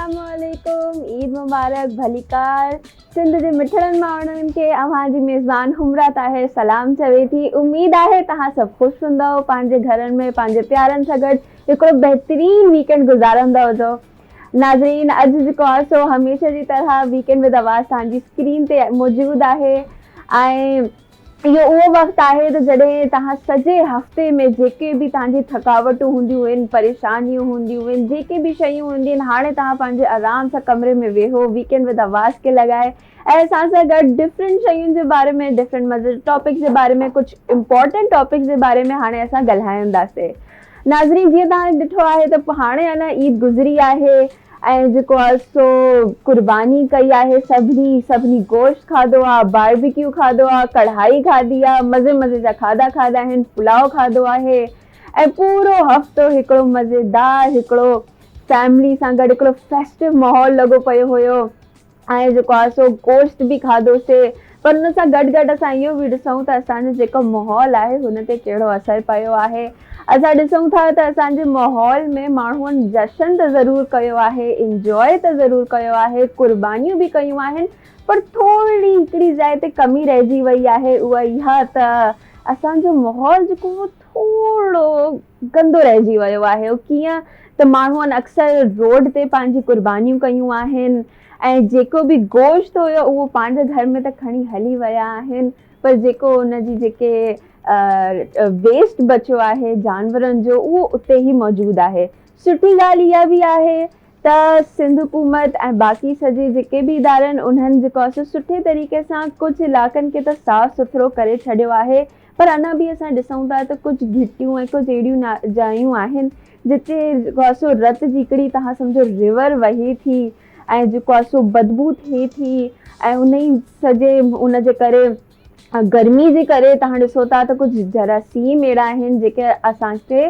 السلام عليڪم عيد مبارڪ ڀليڪار سنڌ جي مٺڙن ماڻهن کي اوهان جي ميزبان حمرا طاهر سلام چوي ٿي اميد آهي توهان سڀ خوش هوندؤ پنهنجي گهرن ۾ پنهنجي پيارن سان گڏ هڪڙو بهترين ويڪينڊ گذارندا هجو ناظرين اڄ جيڪو آهي سو هميشه جي طرح ويڪينڊ ود آواز توهان جي اسڪرين تي موجود آهي ۽ اهو اهو وقت آهي ته جڏهن توهان سڄي هفتي ۾ جيڪي به توهان جي ٿڪاوٽون هونديون آهن، پريشانيون هونديون آهن، جيڪي به شيون هونديون آهن، هاڻي توهان پنهنجي آرام سان ڪمري ۾ ويهو، ويڪينڊ ود آواز کي لڳائي ۽ اسان سان گڏ ڊفرنٽ شين جي باري ۾ ڊفرنٽ مزي جي ٽاپڪس جي باري ۾ ڪجهه امپورٽنٽ ٽاپڪس جي باري ۾ هاڻي اسان ڳالهائينداسين. ناظرين جيئن توهان ڏٺو آهي ته هاڻي اڃا عيد گذري آهي ۽ جيڪو آهي سو قرباني ڪئي آهي سڀني سڀني گوشت کاڌو آ باربيڪيو کاڌو آ ڪڙهائي کاڌي آ مزي مزي جا کاڌا کاڌا آهن پلاء کاڌو آهي ۽ پورو هفتو هڪڙو مزيدار هڪڙو فيملي سان گڏ هڪڙو فيسٽو ماحول لڳو پيو هيو. ۽ جيڪو آهي سو گوشت به کاڌوسي پر ان سان گڏ گڏ اسان اهو به ڏسون ته اسان جو جيڪو ماحول آهي هن تي ڪهڙو اثر پيو آهي اسان ڏسون ٿا ته اسان جي ماحول ۾ ماڻهن جشن ته ضرور ڪيو آهي انجواء ته ضرور ڪيو آهي قربانيون به ڪيون آهن پر ٿورڙي هڪڙي جاء تي ڪمي رهجي وئي آهي اها اها ته اسان جو ماحول جيڪو هو ٿورڙو گندو رهجي ويو آهي اهو ڪيئن ته ماڻهن اڪثر روڊ تي پنهنجي قربانيون ڪيون آهن ۽ جيڪو به گوشت هيو اهو پنهنجي گهر ۾ ته کڻي هلي ويا آهن پر جيڪو ان جي جيڪي ويسٽ بچيو آهي جانورن جو اهو اتي ئي موجود آهي سٺي ڳالهه اها به آهي ته سنڌ حڪومت ۽ باقي سڄي جيڪي به ادارا آهن انهن جيڪو آهي سو سٺي طريقي سان ڪجهه علائقن کي ته صاف سٿرو ڪري ڇڏيو آهي پر اڃا به اسان ڏسون ٿا ته ڪجهه گهٽيون ۽ ڪجهه اهڙيون جايون آهن جتي جيڪو آهي سو رت جي هڪڙي توهان سمجهو ريور وهي ٿي ۽ جيڪو آهي سو بدبو ٿئي ٿي ۽ انهي سڄي ان جي ڪري گرمي جي ڪري توهان ڏسو ٿا ته ڪجهه جراثيم اهڙا آهن جيڪي اسان کي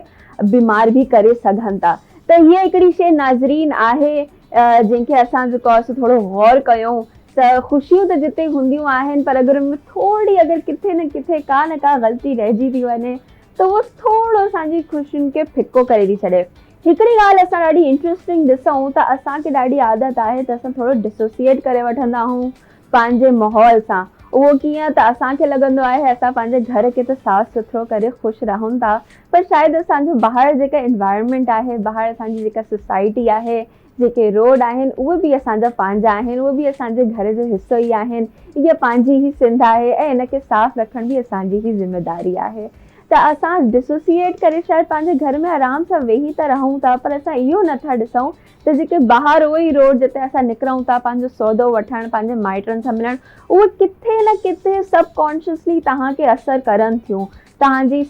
بيمار به ڪري سگهن ٿا ته هيء هڪڙي شيء ناظرين آهي جنهن کي اسان جيڪو آهي سو ٿورو غور ڪيون ته خوشيون ته جتي هونديون آهن پر اگر ان ۾ ٿوري اگر ڪٿي نه ڪٿي ڪا نه ڪا غلطي رهجي ٿي وڃي ته اهو ٿورو اسان جي خوشين کي ڦڪو ڪري ٿي ڇڏي. هڪڙي ڳالهه اسان ڏاڍي انٽريسٽنگ ڏسون ته اسان کي ڏاڍي عادت آهي ته اسان ٿورو ڊسوسيئيٽ ڪري وٺندا آهيون پنهنجي ماحول سان اهو ڪيئن ته اسان کي لڳندو آهي اسان پنهنجي گهر کي ته صاف سٿرو ڪري خوش رهون ٿا پر شايد اسان جو ٻاهر جيڪا انوائرمينٽ آهي ٻاهر اسان جي جيڪا سوسائٽي آهي جيڪي روڊ آهن اهي به اسان جا پنهنجا آهن اهي به اسان جي گهر جو حصو ئي آهن اها پنهنجي ئي سنڌ آهي ۽ ان کي صاف رکڻ به اسان جي ئي ذميداري آهي ته اسان ڊسوسيئيٽ ڪري شايد پنهنجي گهر ۾ آرام سان ويهي ته رهون ٿا پر اسان اهو نٿا ڏسون ته جيڪي ٻاهر اهي ئي روڊ جتي اسان نڪرون ٿا پنهنجو سودو وٺڻ پنهنجي مائٽن سان ملڻ اهي ڪٿي نه ڪٿي سب ڪانشسلي توهان کي اثر ڪرن ٿيون توهان جي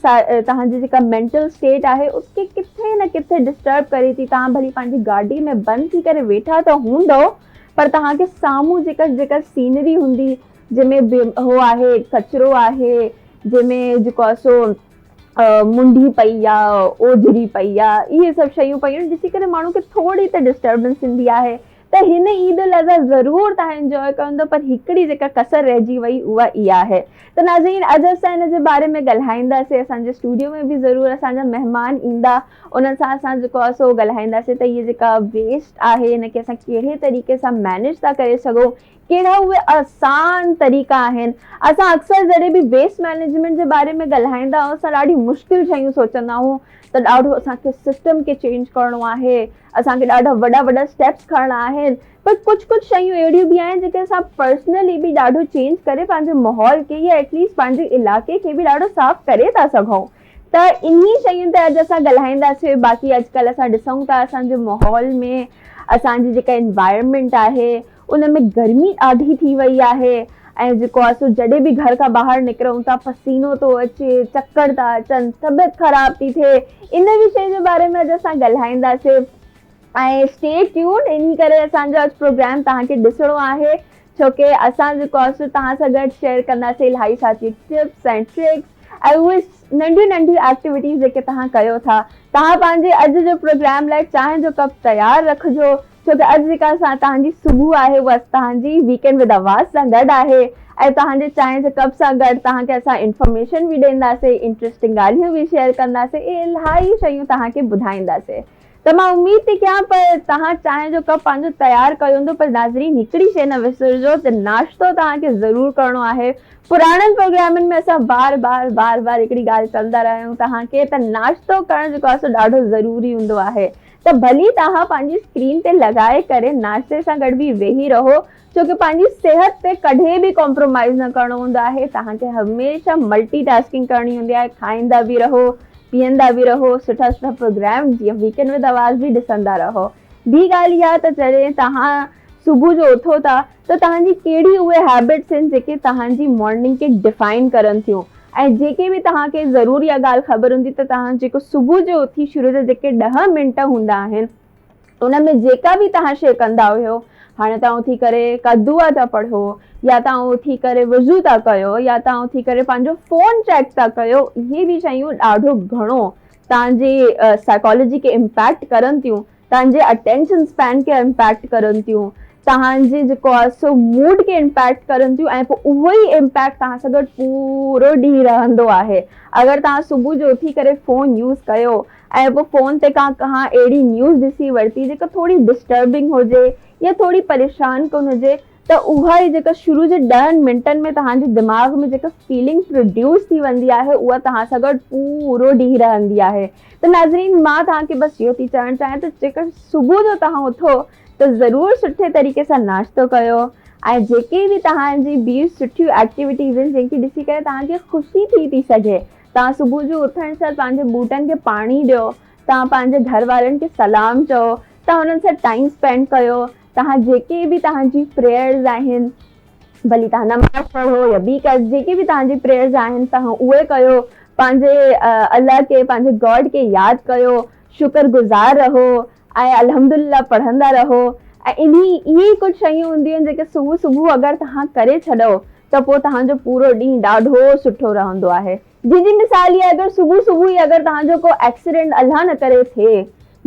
توهان جي جيڪا مينٽل اسٽيٽ آهي ان کي ڪٿي نه ڪٿي ڊسٽرب ڪري ٿي توهان ڀلي پنهنجي گاڏي ۾ بند ٿي ڪري ويٺا ته هوندو پر توهان کي سامهون جيڪا جيڪا سينري هوندي جنهن ۾ هو آهي ڪچرو آهي جنهن ۾ جيڪو آهي سو منڍي پئي آ، اوجهري پئي آ، اهي سڀ شيون پيون آهن ڏسي ڪري ماڻهو کي ٿوري ته ڊسٽربنس ٿيندي آهي ته هن عيد الاضحيٰ ضرور توهان انجواء ڪندو پر هڪڙي جيڪا ڪسر رهجي وئي اها اها آهي ته ناظرين اڄ اسان ان جي باري ۾ ڳالهائينداسين اسان جي اسٽوڊيو ۾ به ضرور اسان جا مهمان ايندا انهن سان اسان جيڪو آهي سو ڳالهائينداسين ته هي جيڪا ويسٽ آهي ان کي اسان ڪهڙي طريقي سان مينيج ٿا ڪري سگهون ڪهڙا اهي آسان طريقا آهن؟ اسان اڪثر جڏهن به ويسٽ مئنيجمينٽ جي باري ۾ ڳالهائيندا آهيون اسان ڏاڍي مشڪل شيون سوچندا آهيون ته ڏاڍو اسان کي سسٽم کي چينج ڪرڻو آهي اسان کي ڏاڍا وڏا وڏا اسٽيپس کڻڻا آهن پر ڪجهه ڪجهه شيون اهڙيون به آهن جيڪي اسان پرسنلي به ڏاڍو چينج ڪري پنهنجي ماحول کي يا ايٽ ليسٽ پنهنجي علائقي کي به ڏاڍو صاف ڪري ٿا سگهون ته انهي شين تي اڄ اسان ڳالهائينداسين باقي اڄڪلهه اسان ڏسون ٿا اسان جي ماحول ۾ اسان جي جيڪا انوائرمينٽ آهي ان ۾ گرمي ڏاڍي ٿي وئي آهي ۽ جيڪو آهي سو جڏهن به گهر کان ٻاهر نڪرون ٿا پسينو ٿو اچي چڪر ٿا اچن طبيعت خراب ٿي ٿئي ان وشي جي باري ۾ اڄ اسان ڳالهائينداسين ۽ اسٽي ٽيونڊ انهي ڪري اسان جو اڄ پروگرام توهان کي ڏسڻو آهي ڇو ڪي اسان جيڪو آهي سو توهان سان گڏ شيئر ڪنداسين الاهي ساري ٽپس ۽ ٽرڪس ۽ اهي ننڍيون ننڍيون ايڪٽيوٽيز جيڪي توهان ڪيو ٿا توهان پنهنجي اڄ جو پروگرام لاء چانهه جو ڪپ تيار رکجو ڇو ته اڄ جيڪا اسان توهان جي صبح آهي اها توهان جي ويڪينڊ ود آواز سان گڏ آهي ۽ توهان جي چانهه جي ڪپ سان گڏ توهان کي اسان انفارميشن به ڏينداسين انٽريسٽنگ ڳالهيون به شيئر ڪنداسين ۽ الاهي شيون توهان کي ٻڌائينداسين. ته مان اميد ٿي ڪيان پر توهان چانهه جو ڪپ پنهنجو تيار ڪيو هوندو پر ناظرين هڪڙي شيء نه وسرجو ته ناشتو توهان کي ضرور ڪرڻو آهي. پراڻن پروگرامن ۾ اسان بار بار بار بار هڪڙي ڳالهه چوندا رهيا آهيون توهان کي ته ناشتو ڪرڻ جيڪو آهي سو ڏاڍو ضروري هوندو آهي ته ڀلي توهان پنهنجي اسڪرين تي لڳائي ڪري ناشتي سان گڏ به ويهي رهو ڇو ڪه پنهنجي صحت تي ڪڏهن به ڪمپرومائيز نه ڪرڻو هوندو آهي توهان کي هميشه ملٽي ٽاسڪنگ ڪرڻي هوندي آهي کائيندا به رهو پيئندا به رهو سٺا سٺا پروگرام جيئن ويڪينڊ ود آواز به ڏسندا رهو ٻي ڳالهه اها ته جڏهن توهان صبح جو اٿو ٿا ته توهان جي ڪهڙي اهي هيبٽس آهن جيڪي توهان جي مارننگ کي ڊفائن ڪرن ٿيون ۽ جيڪي به توهان کي ضرور اها ڳالهه خبر هوندي ته توهان جيڪو صبح جو اٿي شروع جا جيڪي ڏهه منٽ هوندا آهن ان ۾ جيڪا به توهان شيء ڪندا هيو هاڻي توهان اٿي ڪري ڪا دعا ٿا پڙهو يا توهان اٿي ڪري وضو ٿا ڪيو يا توهان اٿي ڪري پنهنجو فون چيڪ ٿا ڪيو اهي به شيون ڏاڍو گهڻو توهان جي سائيڪالاجي کي امپيڪٽ ڪرن ٿيون توهان جي اٽينشن اسپين کي امپيڪٽ ڪرن ٿيون، توهان جي جيڪو آهي سو موڊ کي امپيڪٽ ڪرن ٿيون ۽ پوء اهو ئي امپيڪٽ توهان سان گڏ پورو ڏينهن رهندو آهي. اگر توهان صبح جو اٿي ڪري فون يوز ڪيو ۽ پوء فون تي ڪا ڪا اهڙي نيوز ڏسي ورتي جيڪا ٿوري ڊسٽربنگ هجي يا ٿوري پريشان ڪن هجي ته اها ئي جيڪا شروع جي ڏهن منٽن ۾ توهان جي دماغ ۾ جيڪا فيلنگ پروڊيوس ٿي ويندي آهي اها توهان سان گڏ پورو ڏينهن رهندي آهي ته ناظرين مان توهان کي بس اهو ٿي چوڻ چاهيان ته جيڪر صبح جو توهان اٿو ته ضرور سٺي طريقي سان ناشتو ڪيو ۽ جيڪي به توهان جي ٻي سٺيون ايڪٽيوٽيز آهن جنهن کي ڏسي ڪري توهان کي خوشي ٿي ٿي سگهي توهان صبح جو اٿڻ سان پنهنجي ٻوٽن کي پاڻي ڏيو توهان پنهنجي گهر وارن کي سلام چئو توهان انهن سان ٽائيم اسپينڊ ڪيو توهان جيڪي به توهان جي پريئرز آهن ڀلي توهان نماز پڙهو يا ٻي ڪا جيڪي به توهان جي پريئرز آهن توهان اهي ڪيو پنهنجي الله کي پنهنجي گاڊ کي ياد ڪيو شڪر گذار رهو ۽ الحمدلله پڙهندا رهو ۽ انهي اهي ئي ڪجهه شيون هونديون آهن جيڪي صبح صبح اگر توهان ڪري ڇڏو ته پوء توهان جو پورو ڏينهن ڏاڍو سٺو رهندو آهي جنهن جي مثال هي آهي اگر صبح صبح ئي اگر توهان جو ڪو ايڪسيڊنٽ الله نه ڪري ٿئي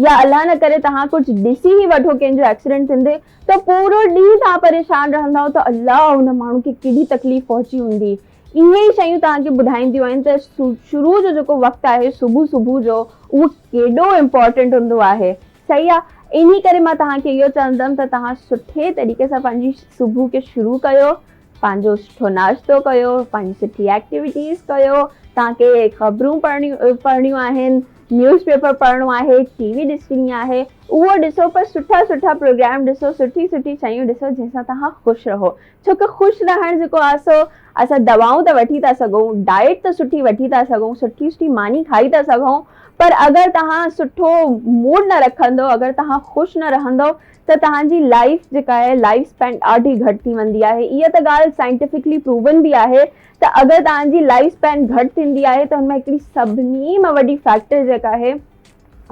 يا الله نه ڪري توهان ڪجهه ڏسي ئي وٺو ڪنهن جو ايڪسيڊنٽ ٿيندي ته پورو ڏينهن توهان پريشان رهندؤ ته الله ان ماڻهو کي ڪيڏي تڪليف پهچي هوندي. اهي ئي شيون توهان کي ٻڌائينديون آهن ته شروع جو جيڪو وقت آهي صبح صبح جو اهو ڪيڏو امپارٽنٽ هوندو آهي. صحيح آ انهي ڪري مان توهان کي اهو چوندم ته توهان سٺي طريقي سان پنهنجي صبح کي شروع ڪيو پنهنجو سٺو ناشتو ڪيو، پنهنجي سٺي ايڪٽيوٽيز ڪيو، توهان کي خبرون پڙهڻيون پڙهڻيون آهن، نيوز پيپر پڙهڻو آهي، ٽي وي ڏسڻي آهي، اهو ڏسو پر سٺا سٺا پروگرام ڏسو، سٺي سٺي شيون ڏسو جنهن سان توهان خوش رهو، ڇو ته خوش رهڻ جيڪو آهي سو اسان دوائون ته وٺي ٿا سگهون، ڊائيٽ ته سٺي وٺي ٿا سگهون، سٺي سٺي ماني کائي ٿا سگهون پر اگر توهان سٺو موڊ نه رکندو، اگر توهان خوش نه رهندو ته توهان جي لائيف جيڪا آهي لائيف اسپين ڏاڍي گهٽ ٿي ويندي آهي اها ته ڳالهه سائنٽيفڪلي پروون به آهي ته اگر توهان جي لائيف اسپين گهٽ ٿيندي آهي ته هن ۾ هڪڙي سڀني مان وڏي فيڪٽر جيڪا آهي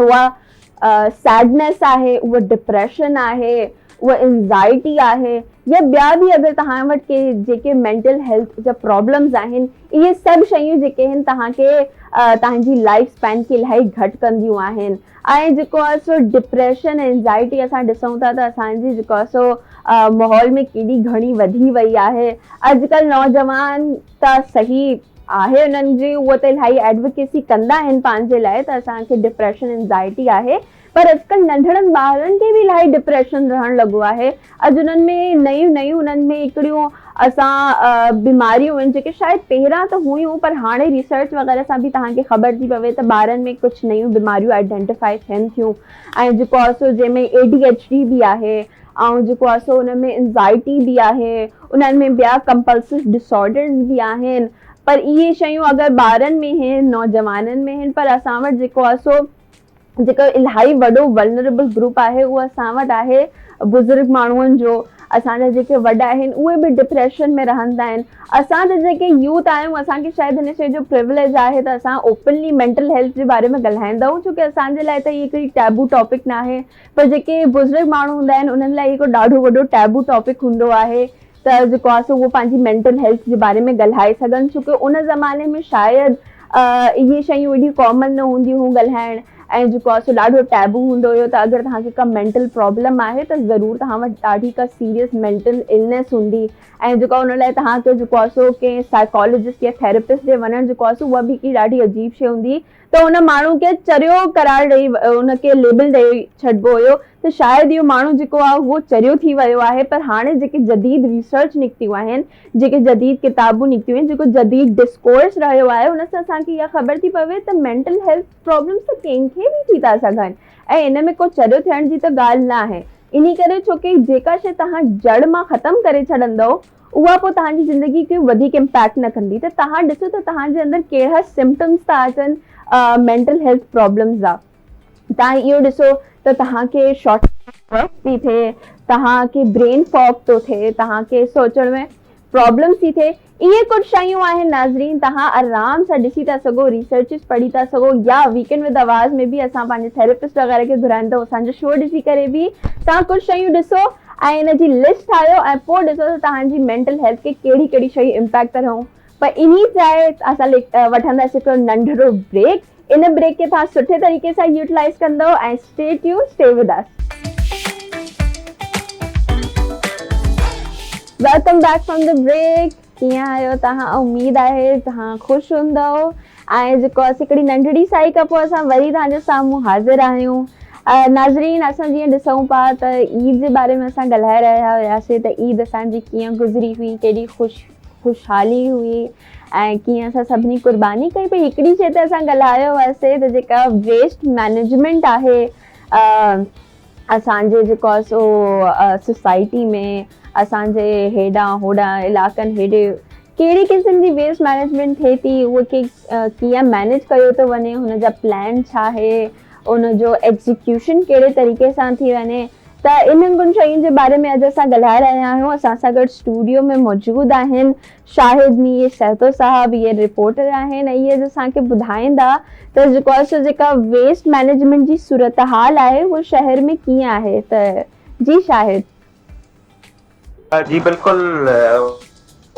اها سيڊنيس آهي اها ڊپريشن آهي اها انزائٽي آهي يا ٻيا به اگر توهان وٽ ڪي جيڪي مينٽل هيلٿ جا پرابلمز آهن اهي سڀ شيون جيڪي آهن توهان کي توهان جي لائيف اسپين کي الاهي گهٽ ڪنديون آهن ۽ جيڪو آهي سو ڊپريشن انزائٽي اسان ڏسون ٿا ته اسان جي جيڪو آهي سو ماحول ۾ ڪيڏي گهڻي وڌي وئي آهي اڄڪلهه نوجوان ته صحيح آهي انهن جي اهو ته الاهي ايڊوڪيسي ڪندا آهن پنهنجي لاء ته اسان کي ڊپريشن انزائٽي آهي پر اڄڪلهه ننڍڙن ٻارن کي به الاهي ڊپريشن رهڻ لڳو آهي اڄ انهن ۾ نيون نيون انهن ۾ هڪڙيون اسان بيماريون آهن جيڪي شايد پهريان ته هيون پر هاڻي ريسرچ وغيره سان به توهان کي خبر ٿي پوي ته ٻارن ۾ ڪجهه نيون بيماريون آئيڊينٽيفائي ٿين ٿيون ۽ جيڪو آهي سو جنهن ۾ اي ڊي ايڇ ڊي به آهي ۽ جيڪو آهي سو ان ۾ انزائٽي به آهي انهن ۾ ٻيا ڪمپلسو ڊسآرڊرز به آهن پر اهي شيون اگر ٻارن ۾ آهن نوجوانن ۾ آهن پر اسان وٽ جيڪو آهي سو جيڪو الاهي وڏو ولنريبل گروپ آهي اهو اسان وٽ آهي بزرگ ماڻهن جو اسان جا جيڪي وڏا آهن اهي به ڊپريشن ۾ رهندا آهن اسان ته جيڪي يوٿ آهيون اسان کي شايد هن شيء جو پريوليج آهي ته اسان اوپنلي مينٽل هيلٿ جي باري ۾ ڳالهائيندا آهيون ڇو ڪي اسان جي لاء ته هي هڪڙي ٽيبو ٽاپڪ ناهي پر جيڪي بزرگ ماڻهو هوندا آهن انهن لاء هي هڪ ڏاڍو وڏو ٽيبو ٽاپڪ هوندو آهي ته جيڪو آهي سو اهو پنهنجي مينٽل هيلٿ جي باري ۾ ڳالهائي سگهن ڇو ڪه ان زماني ۾ شايد اهي شيون ايڏيون ڪامن نه هونديون هيون ڳالهائڻ ۽ جيڪو آهي سو ڏاڍو ٽيبو هوندو هيو ته اگر توهان کي ڪا مينٽل پرابلم آهي ته ضرور توهان وٽ ڏاڍي ڪا سيريس مينٽل النيس هوندي ۽ جيڪو ان لاء توهان کي جيڪو آهي سو ڪنهن سائيڪالاجسٽ يا ٿيراپسٽ ڏي وڃڻ جيڪو آهي سو اها به هڪڙي ڏاڍي عجيب شيء هوندي هئي ته ان ماڻهو کي چريو قرار ڏئي ان کي ليبل ڏئي ڇڏبو هيو ته شايد اهو ماڻهو جيڪو آهي اهو چريو ٿي ويو آهي پر هاڻي جيڪي جديد ريسرچ نڪتيون آهن جيڪي جديد ڪتابون نڪتيون آهن جيڪو جديد ڊسڪورس رهيو آهي ان سان اسان کي اها خبر ٿي پوي ته مينٽل هيلٿ پرابلمس ته ڪنهن کي به ٿي ٿا سگهن ۽ ان ۾ ڪو چريو ٿيڻ جي ته ڳالهه نه آهي انهي ڪري ڇو ڪي جيڪا شيء توهان جڙ مان ختم ڪري ڇڏندؤ اها پوء توهان جي زندگي کي وڌيڪ امپيڪٽ نه ڪندي ته توهان ڏسو ته توهان جي اندر ڪهڙا سمپٽمس ٿا اچن مينٽل هيلٿ پرابلمس جا توهان اهو ڏسو ته توهان کي شارٽ ٿي ٿئي توهان کي برين فاگ ٿو ٿئي توهان کي سوچڻ ۾ پرابلمس ٿي ٿئي اهي ڪجهه شيون آهن ناظرين توهان آرام سان ڏسي ٿا سگهو ريسرچز پڙهي ٿا سگهو يا ويڪينڊ ود آواز ۾ به اسان پنهنجي ٿيراپسٽ وغيره کي گهرائيندو اسان جو شو ڏسي ڪري به توهان ڪجهه شيون ڏسو ۽ ان جي لسٽ ٺاهيو ۽ پوء ڏسو ته توهان جي مينٽل هيلٿ کي ڪهڙي ڪهڙي شيون امپيڪٽ ٿا رهون پر انهي جاء اسان وٺنداسين هڪڙو ننڍڙو بريڪ ان بريڪ کي توهان سٺي طريقي سان يوٽيلائز ڪندو ۽ stay tune stay with us. Welcome back from the break ڪيئن آهيو توهان اميد آهي توهان خوش هوندؤ ۽ جيڪو اسين هڪڙي ننڍڙي سائي کان پوء اسان وري توهان جي سامهون حاضر آهيون ناظرين اسان جيئن ڏسون پيا ته عيد جي باري ۾ اسان ڳالهائي رهيا هياسين ته عيد اسان جي ڪيئن گذري هئي ڪيڏي خوش خوشحالي هئي ۽ ڪيئن اسان سڀني قرباني ڪئي پئي هڪڙي شيء تي اسان ڳالهايو هئاسين ته جيڪا ويسٽ مينيجمينٽ آهي اسان جي جيڪو آهي سو سوسائٽي ۾ اسان جي هيڏانهن هوڏانهن علائقن هيڏي ڪهڙي قسم جي ويسٽ مينيجمينٽ ٿئي ٿي اهو کي ڪيئن مينيج ڪيو ٿو وڃي هن جا پلان ڇا آهي ان جو ايگزيڪيوشن ڪهڙي طريقي سان ٿي وڃي ته انهن ڪجهه شين جي باري ۾ اڄ اسان ڳالهائي رهيا آهيون اسان سان گڏ اسٽوڊيو ۾ موجود آهن شاهد مير سهتو صاحب اهي رپورٽر آهن ۽ اهي اسان کي ٻڌائيندا ته جيڪو آهي سو جيڪا ويسٽ مئنيجمينٽ جي صورتحال آهي اهو شهر ۾ ڪيئن آهي ته جي شاهد. جي بلڪل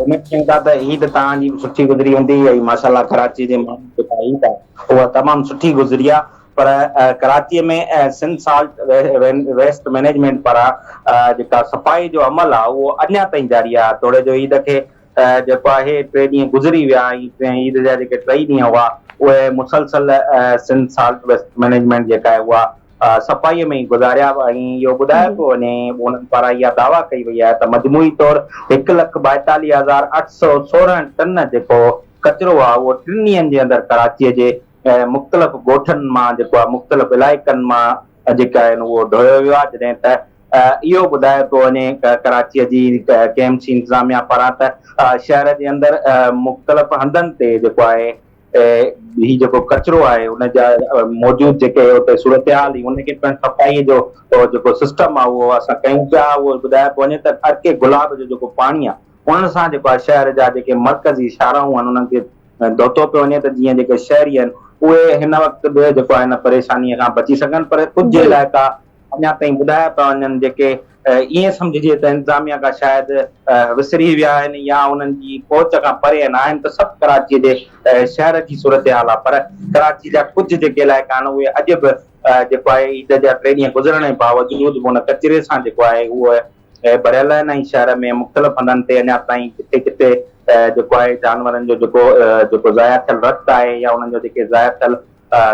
اميد ڪيون ٿا ته عيد توهان جي به سٺي گذري هوندي ۽ ماشاءالله ڪراچي جي ماڻهن جي جيڪا عيد آهي اها تمام سٺي گذري آهي پر Karachi ۾ Sindh solid waste management پاران جيڪا صفائي جو عمل آهي اهو اڃا تائين جاري آهي توڙي جو عيد کي جيڪو آهي ٽي ڏينهن گذري ويا ۽ ٽئين عيد جا جيڪي ٽئي ڏينهن هئا اهي مسلسل سنڌ سالٽ ويسٽ مئنيجمينٽ جيڪا آهي اها صفائي ۾ ئي گذاريا ۽ اهو ٻڌايو پيو وڃي انهن پاران اها دعويٰ ڪئي وئي آهي ته مجموعي طور هڪ لک ٻائيتاليهه هزار 816 ٽن جيڪو ڪچرو آهي اهو ٽن ڏينهن جي اندر ڪراچي جي مختلف ڳوٺن مان جيڪو آهي مختلف علائقن مان جيڪا آهن اهو ڍويو ويو آهي جڏهن ته اهو ٻڌايو پيو وڃي ڪراچي جي ڪي ايم سي انتظاميا پاران ته شهر جي اندر مختلف هنڌن تي جيڪو آهي هي جيڪو ڪچرو آهي ان جا موجود جيڪي اتي صورتحال هئي ان کي پڻ صفائي جو جيڪو سسٽم آهي اهو اسان ڪيون پيا اهو ٻڌايو پيو وڃي ته ارڪي گلاب جو جيڪو پاڻي آهي ان سان جيڪو آهي شهر جا جيڪي مرڪزي شاهراهون آهن انهن کي ڌوتو پيو وڃي ته جيئن جيڪي شهري آهن اهي هن وقت به جيڪو آهي هن پريشانيء کان بچي سگهن پر ڪجهه علائقا اڃا تائين ٻڌايا پيا وڃن جيڪي ائين سمجهجي ته انتظاميا کان شايد وسري ويا آهن يا انهن جي پهچ کان پري آهن آهن ته سڀ ڪراچيء جي شهر جي صورتحال آهي پر ڪراچي جا ڪجهه جيڪي علائقا آهن اهي اڄ به جيڪو آهي عيد جا ٽي ڏينهن گذرڻ جي باوجود به ان ڪچري سان جيڪو آهي اهو ڀريل آهن ۽ شهر ۾ مختلف هنڌن تي اڃا تائين ڪٿي ڪٿي جيڪو آهي جانورن جو جيڪو جيڪو ضايع ٿيل رت آهي يا انهن جو جيڪي ضايع ٿيل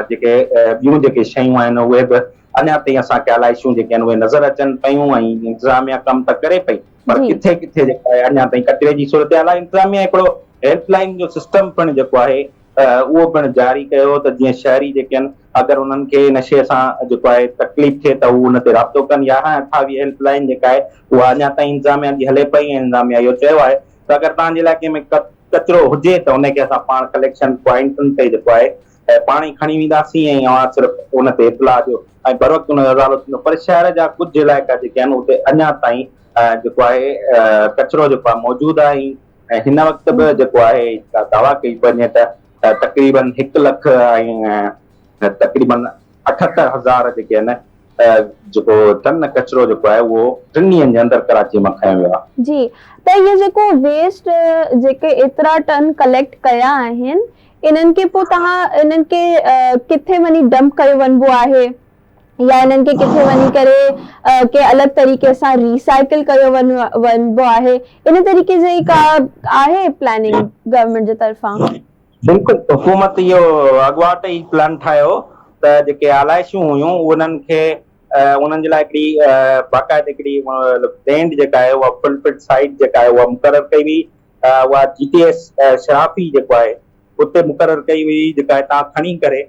جيڪي ٻيون جيڪي شيون آهن اهي به اڃا تائين اسان کي الائي شيون جيڪي آهن اهي نظر اچن پيون ۽ انتظاميا ڪم ته ڪري پئي پر ڪٿي ڪٿي جيڪو آهي اڃا تائين ڪچري جي صورتحال آهي انتظاميا هڪڙو هيلپ لائين جو سسٽم پڻ جيڪو آهي اهو پڻ جاري ڪيو ته جيئن شهري جيڪي آهن اگر انهن کي ان شيء سان جيڪو آهي تڪليف ٿئي ته هو ان تي رابطو ڪن 1128 هيلپ لائين جيڪا آهي اها اڃا تائين انتظاميا جي هلي پئي ۽ انتظاميا اهو چيو آهي ته اگر توهان جي علائقي ۾ ڪچرو هجي ته ان کي اسان پاڻ ڪليڪشن پوائنٽن تي جيڪو آهي پاڻ ئي کڻي وينداسين ۽ اوهان صرف ان تي اطلاع ڏيو ۽ بروقت ان جو ازالو ٿيندو پر شهر جا ڪجهه علائقا جيڪي آهن اتي اڃا تائين جيڪو آهي ڪچرو جيڪو آهي موجود آهي ۽ هن وقت به جيڪو آهي دعويٰ ڪئي پئي وڃي ته تقريبن هڪ لک ۽ تقريبن 78 هزار جيڪي آهن جيڪو ٽن ڪچرو جيڪو آهي اهو ٽن ڏينهن جي اندر ڪراچي مان کنيو ويو آهي. جي ته اهي جيڪو ويسٽ جيڪي ايترا ٽن ڪليڪٽ ڪيا آهن انهن کي پوء توهان انهن کي ڪٿي وڃي ڊمپ ڪيو وڃبو آهي يا انهن کي ڪٿي وڃي ڪري ڪنهن الڳ طريقي سان ريسائيڪل ڪيو وڃبو آهي ان طريقي جي ڪا آهي پلاننگ گورنمينٽ جي طرفان؟ بلڪل حڪومت اهو اڳواٽ ئي پلان ٺاهيو ته جيڪي آلائشون هيون انهن کي انهن جي لاء هڪڙي باقاعده هڪڙي لينڊ جيڪا آهي اها فل فٽ سائيٽ جيڪا آهي اها مقرر ڪئي وئي اها جي ٽي ايس شرافي جيڪو آهي اتي مقرر ڪئي وئي جيڪا هتان کڻي ڪري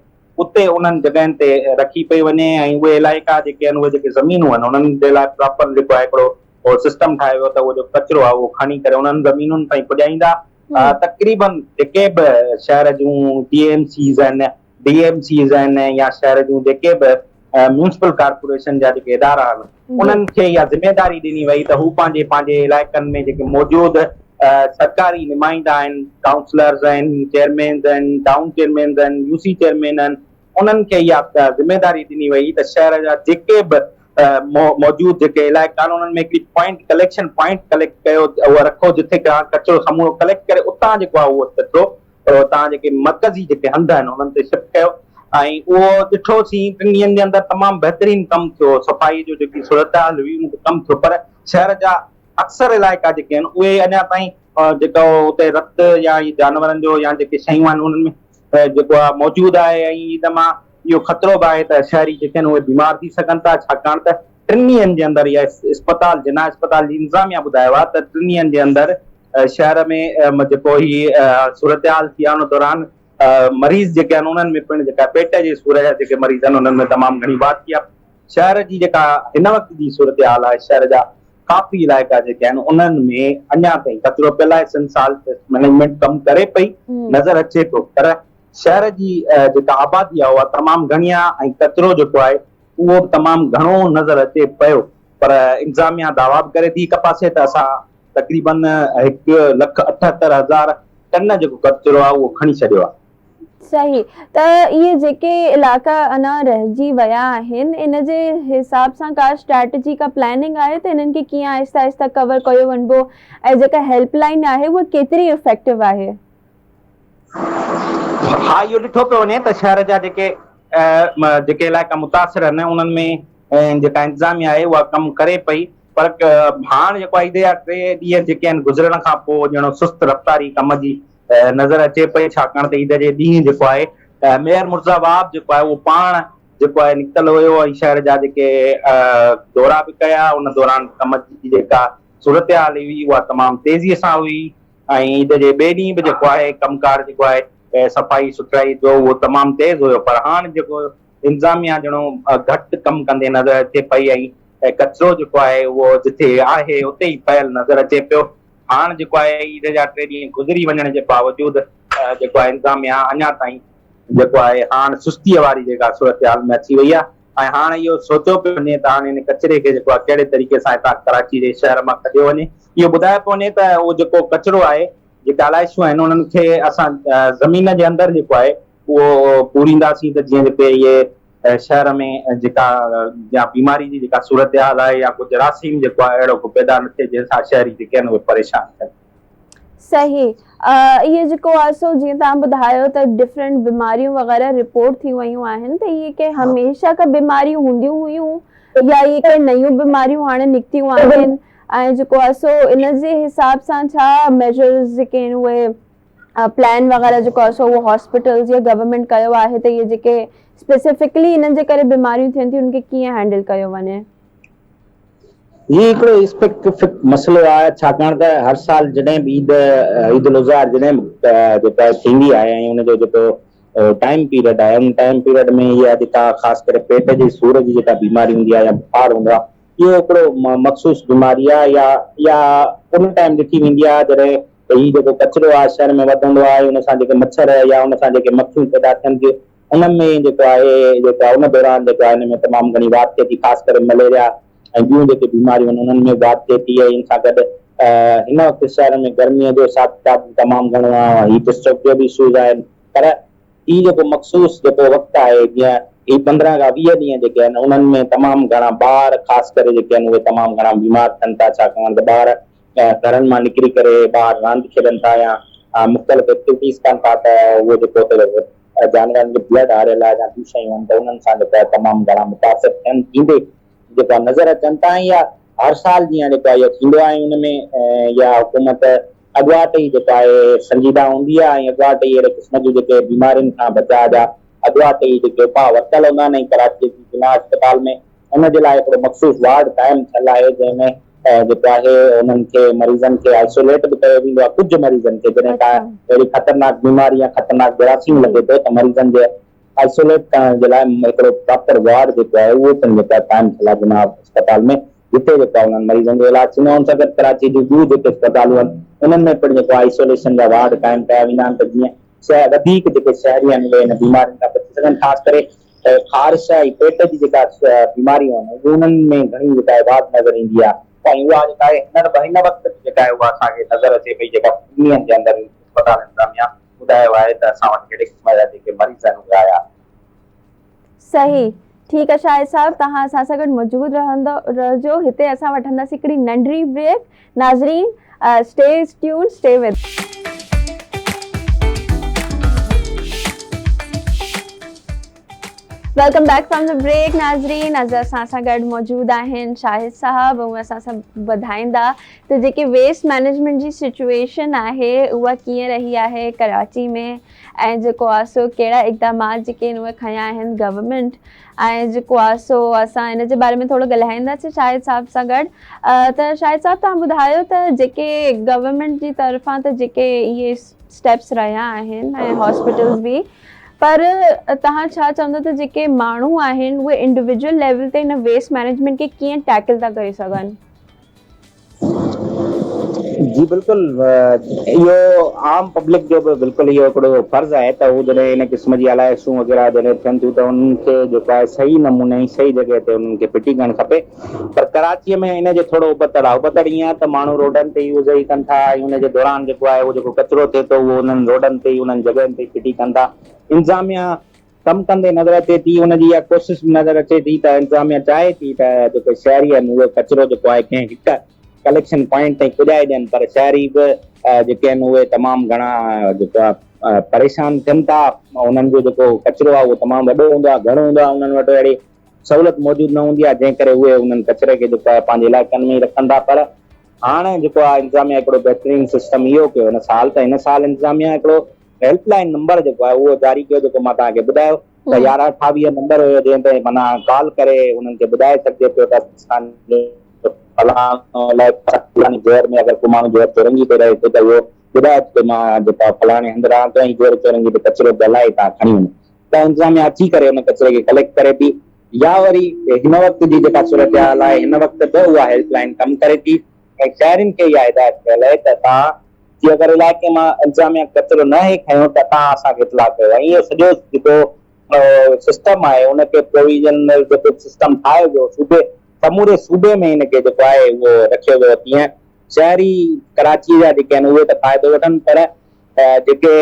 اتي انهن جڳهين تي رکي پئي وڃي ۽ اهي علائقا جيڪي آهن اهي جيڪي زمينون آهن انهن جي لاء پراپر جيڪو آهي هڪڙو سسٽم ٺاهيو ويو ته اهو جيڪو ڪچرو آهي اهو کڻي ڪري انهن زمينن تائين پڄائيندا. تقريبن جيڪي به شهر جون ٽي ايم سيز آهن، ڊي ايم سيز آهن يا شهر جون جيڪي به ميونسپل ڪارپوريشن جا جيڪي ادارا آهن انهن کي اها ذميواري ڏني وئي ته هو پنهنجي پنهنجي علائقن ۾ جيڪي موجود سرڪاري نمائندا آهن، ڪائونسلرز آهن، چيئرمينز آهن، ٽائون چيئرمينز آهن، يو سي چيئرمين آهن، انهن کي اها ذميواري ڏني وئي ته شهر جا جيڪي به موجود جيڪي علائقا آهن انهن ۾ هڪڙي پوائنٽ ڪليڪشن پوائنٽ ڪليڪٽ ڪيو اهو رکو جتي توهان ڪچرو سمورو ڪليڪٽ ڪري اتان جيڪو آهي اهو ڪچرو توهان جيڪي مرڪزي جيڪي هنڌ آهن انهن تي شفٽ ڪيو ۽ اهو ڏٺوسين ٽن ڏينهن جي اندر تمام بهترين ڪم ٿيو صفائي جو جيڪي صورتحال هئي ان تي ڪم ٿيو پر شهر جا اڪثر علائقا جيڪي آهن اهي اڃا تائين جيڪو اتي رت يا جانورن جو يا جيڪي شيون آهن انهن ۾ جيڪو آهي موجود آهي ۽ عيد مان اهو خطرو به آهي ته شهري جيڪي آهن اهي بيمار ٿي سگهن ٿا ڇاڪاڻ ته ٽن ڏينهن جي اندر اها اسپتال جناح اسپتال جي انتظاميا ٻڌايو آهي ته ٽن ڏينهن جي اندر شهر ۾ جيڪو هي صورتحال ٿي آهي ان دوران مريض جيڪي آهن انهن ۾ پڻ جيڪا پيٽ جي سور جا جيڪي مريض آهن انهن ۾ تمام گهڻي واڌ ٿي آهي شهر جي جيڪا هن وقت جي صورتحال آهي شهر جا ڪافي علائقا جيڪي آهن انهن ۾ اڃا تائين ڪچرو پيل آهي سنڌ سالٽ مئنيجمينٽ ڪم ڪري پئي نظر اچي ٿو پر شهر جي جيڪا آبادي آهي اها تمام گهڻي آهي ۽ ڪچرو جيڪو آهي اهو به تمام گهڻو نظر اچي پيو پر انتظاميا دعويٰ به ڪري ٿي هڪ پاسي ته اسان تقريبن هڪ لک 78 هزار ٽن جيڪو ڪچرو آهي اهو کڻي ڇڏيو آهي. صحيح ته اهي جيڪي علائقا اڃا رهجي ويا آهن ان جي حساب سان ڪا اسٽريٽجي ڪا پلاننگ آهي ته انهن کي ڪيئن آهستي آهستي ڪور ڪيو وڃبو ۽ جيڪا هيلپ لائين آهي اها ڪيتري افيڪٽو آهي؟ ها اهو ڏٺو پيو وڃي ته شهر جا جيڪي جيڪي علائقا متاثر آهن انهن ۾ جيڪا انتظاميا آهي اها ڪم ڪري پئي پر هاڻ جيڪو آهي عيد جا ٽي ڏينهن جيڪي آهن گذرڻ کان پوء ڄڻ سست رفتاري ڪم جي نظر اچي پئي ڇاڪاڻ ته عيد جي ڏينهن جيڪو آهي ميئر مرتضيٰ وهاب جيڪو آهي اهو پاڻ جيڪو آهي نڪتل هيو ۽ شهر جا جيڪي دورا به ڪيا ان دوران ڪم جي جيڪا صورتحال هئي اها تمام تيزي سان هئي ۽ عيد جي ٻئي ڏينهن به جيڪو آهي ڪم ڪار جيڪو آهي صفائي سٿرائي جو اهو تمام تيز هيو پر هاڻ جيڪو انتظاميا ڄڻو گهٽ ڪم ڪندي نظر اچي پئي ۽ ڪچرو جيڪو آهي اهو جتي آهي اتي ئي پيل نظر اچي پيو. هاڻ جيڪو آهي عيد جا ٽي ڏينهن گذري وڃڻ جي باوجود جيڪو آهي انتظاميا اڃا تائين جيڪو آهي هاڻ سستيء واري جيڪا صورتحال ۾ اچي وئي آهي ۽ هاڻ اهو سوچيو پيو وڃي ته هاڻ ان ڪچري کي جيڪو آهي ڪهڙي طريقي سان هتان ڪراچي جي شهر مان ڪڍيو وڃي. اهو ٻڌايو پيو وڃي ته اهو جيڪو ڪچرو آهي جيڪي آلائشون آهن انهن کي اسان زمين جي اندر جيڪو آهي اهو پورينداسين ته جيئن جتي اهي شهر ۾ جيڪا يا بيماري جي جيڪا صورتحال آهي يا ڪو جراثيم جيڪو آهي اهڙو ڪو پيدا نه ٿئي جنهن سان شهري جيڪي آهن اهي پريشان ٿين. صحيح اهي جيڪو آهي سو جيئن توهان ٻڌايو ته ڊفرنٽ بيماريون وغيره رپورٽ ٿي ويون آهن ته اهي ڪي هميشه کان بيماريون هونديون هيون يا اهي ڪي نيون بيماريون هاڻي نڪتيون آهن ۽ جيڪو آهي سو ان جي حساب سان ڇا ميجرز جيڪي آهن اهي پلان وغيره جيڪو آهي سو اهو هاسپيٽلز يا گورنمينٽ ڪيو آهي ته اهي جيڪي اسپيسيفڪلي انهن جي ڪري بيماريون ٿين ٿيون انهن کي ڪيئن هينڊل ڪيو وڃي. هي هڪڙو اسپيڪفڪ مسئلو آهي ڇاڪاڻ ته هر سال جڏهن به عيد عيد الاضحيٰ جڏهن به جيڪا ٿيندي آهي ۽ ان جو جيڪو ٽائيم پيريڊ آهي ان ٽائيم پيريڊ ۾ اها جيڪا خاص ڪري پيٽ جي سور جي جيڪا بيماري هوندي آهي يا بخار هوندو آهي اهو هڪڙو مخصوص بيماري آهي يا اها ان ٽائيم ڏٺي ويندي آهي جڏهن ته هي جيڪو ڪچرو آهي شهر ۾ وڌندو آهي ان سان جيڪي مڇر يا ان سان جيڪي مکيون پيدا ٿين ٿيون انهن ۾ جيڪو آهي جيڪو آهي ان دوران جيڪو آهي ان ۾ تمام گهڻي واڌ ٿئي ٿي خاص ڪري مليريا ۽ ٻيون جيڪي بيماريون آهن انهن ۾ واڌ ٿئي ٿي ۽ ان سان گڏ هن وقت شهر ۾ گرميء جو حساب ڪتاب به تمام گهڻو آهي هيٽ اسٽروڪ جو به اشوز آهن پر هي جيڪو مخصوص جيڪو وقت آهي جيئن هي 15 کان 20 ڏينهن جيڪي آهن انهن ۾ تمام گهڻا ٻار خاص ڪري جيڪي آهن اهي تمام گهڻا بيمار ٿين ٿا ڇاڪاڻ ته ٻار گهرن مان نڪري ڪري ٻاهر راند کيڏن ٿا يا مختلف ايڪٽيوٽيز ڪن ٿا ته اهو جيڪو جانورن کي بلڊ هاريل آهي يا ٻيون شيون آهن ته انهن سان جيڪو آهي تمام گهڻا متاثر ٿين ٿيندي جيڪو آهي نظر اچن ٿا ۽ اها هر سال جيان جيڪو آهي اهو ٿيندو آهي ۽ ان ۾ اها حڪومت اڳواٽ ئي جيڪو آهي سنجيده هوندي آهي ۽ اڳواٽ ئي اهڙي قسم جون جيڪي بيمارين کان بچاء جا اڳواٽ ئي جيڪي اپاء ورتل هوندا آهن ۽ ڪراچي جي جناح اسپتال ۾ ان جي لاء هڪڙو مخصوص وارڊ قائم ٿيل آهي جنهن ۾ جيڪو آهي انهن کي مريضن کي آئسوليٽ به ڪيو ويندو آهي ڪجهه مريضن کي جڏهن ڪا اهڙي خطرناڪ بيماري يا خطرناڪ جراثيم لڳي ٿو ته مريضن جي آئسوليٽ ڪرڻ جي لاء هڪڙو پراپر وارڊ جيڪو آهي اهو پڻ جيڪو آهي قائم ٿيل آهي جناح اسپتال ۾ جتي جيڪو آهي انهن مريضن جو علاج ٿيندو آهي ان سان گڏ ڪراچي جون ٻيون جيڪي اسپتالون آهن انهن ۾ پڻ جيڪو آهي آئسوليشن جا وارڊ قائم ڪيا ويندا آهن ته جيئن وڌيڪ جيڪي شهري آهن اهي هن بيمارين کان بچي سگهن خاص ڪري خارش ۽ پيٽ جي جيڪا بيماريون آهن انهن ۾ گهڻي جيڪا آهي واڌ نظر ايندي آهي ۽ اها جيڪا آهي هينئر به هن وقت به جيڪا آهي اها اسان کي نظر اچي پئي جيڪا ٽن ڏينهن جي اندر اسپتال انتظاميا ٻڌايو آهي ته اسان وٽ ڪهڙي قسم جا جيڪي مريض آهن اهي آيا. صحيح ٺيڪ آ شاهد صاحب توهان اسان سان گڏ موجود رهندو رهجو هتي اسان وٺنداسين هڪڙي ننڍڙي بريڪ ناظرين stay tune stay with. Welcome back from the break ناظرين اڄ اسان سان گڏ موجود آهن شاهد صاحب اهي اسان سان ٻڌائيندا ته جيڪي ويسٽ مينيجمينٽ جي سچويشن آهي اها ڪيئن رهي آهي ڪراچي ۾ ۽ جيڪو آهي سو ڪهڙا اقدامات جيڪي آهن اهي کنيا آهن گورنمينٽ ۽ جيڪو آهي سو اسان ان جي باري ۾ ٿورو ڳالهائينداسين شاهد صاحب سان گڏ ته شاهد صاحب توهان ٻڌايو ته جيڪي گورنمينٽ جي طرفان ته جيڪي اهي اسٽيپس رهيا آهن ۽ هاسپيٽلز به پر توهان ڇا چوندو ته جيڪي ماڻهو آهن اهي انڊيويجول ليول تي ان ويسٽ مينيجمينٽ کي ڪيئن ٽيڪل ٿا ڪري سگهن؟ جي بلڪل اهو عام پبلڪ جو به بلڪل اهو هڪڙو فرض آهي ته هو جڏهن ان قسم جي آلائشون وغيره جڏهن ٿين ٿيون ته انهن کي جيڪو آهي صحيح نموني ۽ صحيح جڳهه تي انهن کي ڦٽي ڪرڻ کپي پر ڪراچيء ۾ ان جي ٿورو ابتڙ آهي ابتڙ ائين آهي ته ماڻهو روڊن تي ئي اهو ڪن ٿا ۽ ان جي دوران جيڪو آهي اهو جيڪو ڪچرو ٿئي ٿو اهو انهن روڊن تي ئي انهن جڳهين تي ئي ڦٽي ڪن ٿا انتظاميا ڪم ڪندي نظر اچي ٿي، ان جي اها ڪوشش به نظر اچي ٿي ته انتظاميا چاهي ٿي ته جيڪي شهري آهن اهي ڪچرو جيڪو آهي ڪنهن هڪ ڪليڪشن پوائنٽ تائين پڄائي ڏين پر شهري به جيڪي آهن اهي تمام گهڻا جيڪو آهي پريشان ٿين ٿا انهن جو جيڪو ڪچرو آهي اهو تمام وڏو هوندو آهي گهڻو هوندو آهي انهن وٽ اهڙي سهولت موجود نه هوندي آهي جنهن ڪري اهي انهن ڪچري کي جيڪو آهي پنهنجي علائقن ۾ ئي رکن ٿا پر هاڻ جيڪو آهي انتظاميا هڪڙو بهترين سسٽم اهو ڪيو هن سال ته هن سال انتظاميا هڪڙو هيلپ لائين نمبر جيڪو آهي اهو جاري ڪيو جيڪو مان توهان کي ٻڌايو ته 11 28 نمبر هيو جنهن تي معنيٰ ڪال ڪري انهن کي ٻڌائي سگهجي پيو ته اسان جو فلاڻو علائقو فلاڻي جوهر ۾ اگر ڪو ماڻهو جوهر چورنگي تي رهي ٿو ته اهو ٻڌائي ٿو ته مان جيڪو آهي فلاڻي هنڌ رهان ٿو ۽ جوهر چورنگي تي ڪچرو پيل آهي توهان کڻي وڃو ته انتظاميا اچي ڪري ان ڪچري کي ڪليڪٽ ڪري ٿي يا وري هن وقت جي جيڪا صورتحال آهي هن وقت به اها هيلپ لائين ڪم ڪري ٿي ۽ شهرين کي اها هدايت ڪيل آهي ته توهان جي اگر علائقي مان انتظاميا ڪچرو ناهي کنيو ته توهان اسان کي اطلاع ڪيو ۽ اهو سڄو جيڪو سسٽم آهي ان کي پروويزنل جيڪو سسٽم ٺاهيو ويو صوبي سموري صوبي ۾ ان کي جيڪو آهي اهو رکيو ويو تيئن شهري ڪراچي جا جيڪي آهن اهي ته فائدو وٺن پر جيڪي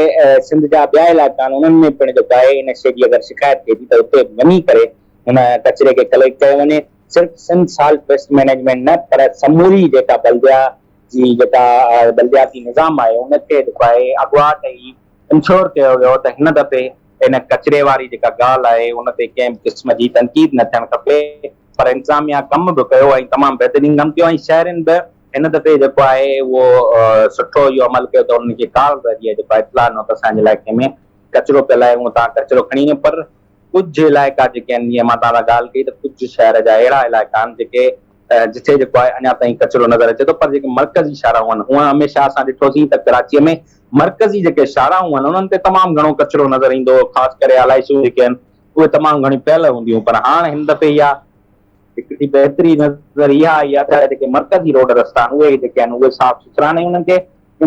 سنڌ جا ٻيا علائقا آهن انهن ۾ پڻ جيڪو آهي ان شيء جي اگر شڪايت ٿئي ٿي ته اتي وڃي ڪري ان ڪچري کي ڪليڪٽ ڪيو وڃي صرف سنڌ سالٽ ويسٽ مئنيجمينٽ نه پر سموري جيڪا بلديا جي جيڪا بلدياتي نظام آهي ان کي جيڪو آهي اڳواٽ ئي انشور ڪيو ويو ته هن دفعي ان ڪچري واري جيڪا ڳالهه آهي ان تي ڪنهن به قسم جي تنقيد نه ٿيڻ کپي پر انتظاميا ڪم به ڪيو ۽ تمام بهترين ڪم ڪيو ۽ شهرين به هن دفعي جيڪو آهي اهو سٺو اهو عمل ڪيو ته انهن کي ڪال ذريعي جيڪو آهي اطلاع ڏنو ته اسان جي علائقي ۾ ڪچرو پيل آهي اهو توهان ڪچرو کڻي وڃو پر ڪجهه علائقا جيڪي آهن جيئن مان توهان سان ڳالهه ڪئي ته ڪجهه شهر جا اهڙا علائقا آهن جيڪي جتي جيڪو آهي اڃا تائين ڪچرو نظر اچي ٿو پر جيڪي مرڪزي شاهراهون آهن هونئن هميشه اسان ڏٺوسين ته ڪراچيء ۾ مرڪزي جيڪي شاهراهون آهن انهن تي تمام گهڻو ڪچرو نظر ايندو هو خاص ڪري آلائشون جيڪي آهن اهي تمام گهڻيون پيل هونديون پر هاڻ هن دفعي اها هڪڙي بهتري نظر اها آئي آهي ته جيڪي مرڪزي روڊ رستا آهن اهي جيڪي آهن اهي صاف سٿرا آهن ۽ انهن کي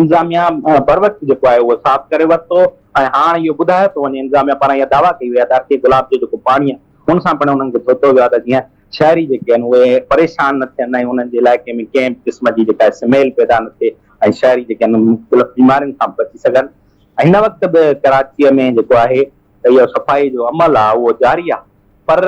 انتظاميا بروقت جيڪو آهي اهو صاف ڪري ورتو ۽ هاڻ اهو ٻڌايو پيو وڃي انتظاميا پاران اها دعويٰ ڪئي وئي آهي ته ارڪي گلاب جو جيڪو پاڻي آهي ان سان پڻ انهن کي ڌوتو ويو آهي ته جيئن شهري جيڪي آهن اهي پريشان نه ٿين ۽ انهن جي علائقي ۾ ڪنهن به قسم جي جيڪا سميل پيدا نه ٿئي ۽ شهري جيڪي آهن مختلف بيمارين کان به بچي سگهن هن وقت به ڪراچيء ۾ جيڪو آهي ته اهو صفائي جو عمل آهي اهو جاري آهي پر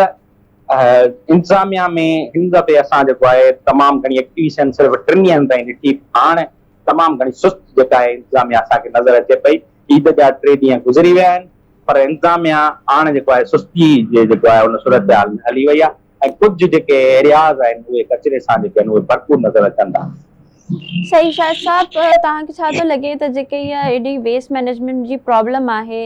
انتظاميا ۾ هن دفعي اسان جيڪو آهي تمام گهڻي ايڪٽيويشن صرف ٽن ڏينهن تائين ڏٺي هاڻ تمام گهڻي سست جيڪا آهي انتظاميا اسان کي نظر اچي پئي. عيد جا ٽي ڏينهن گذري ويا آهن پر انتظاميا هاڻ جيڪو آهي سستي جي جيڪو آهي ان صورتحال ۾ هلي وئي آهي ۽ ڪجهه جيڪي ايرياز آهن اهي ڪچري سان جيڪي آهن اهي ڀرپور نظر اچن ٿا. صحيح شاهد صاحب توهان کي ڇا ٿو لڳي ته جيڪي اها ايڏي ويسٽ مئنيجمينٽ جي پرابلم آهي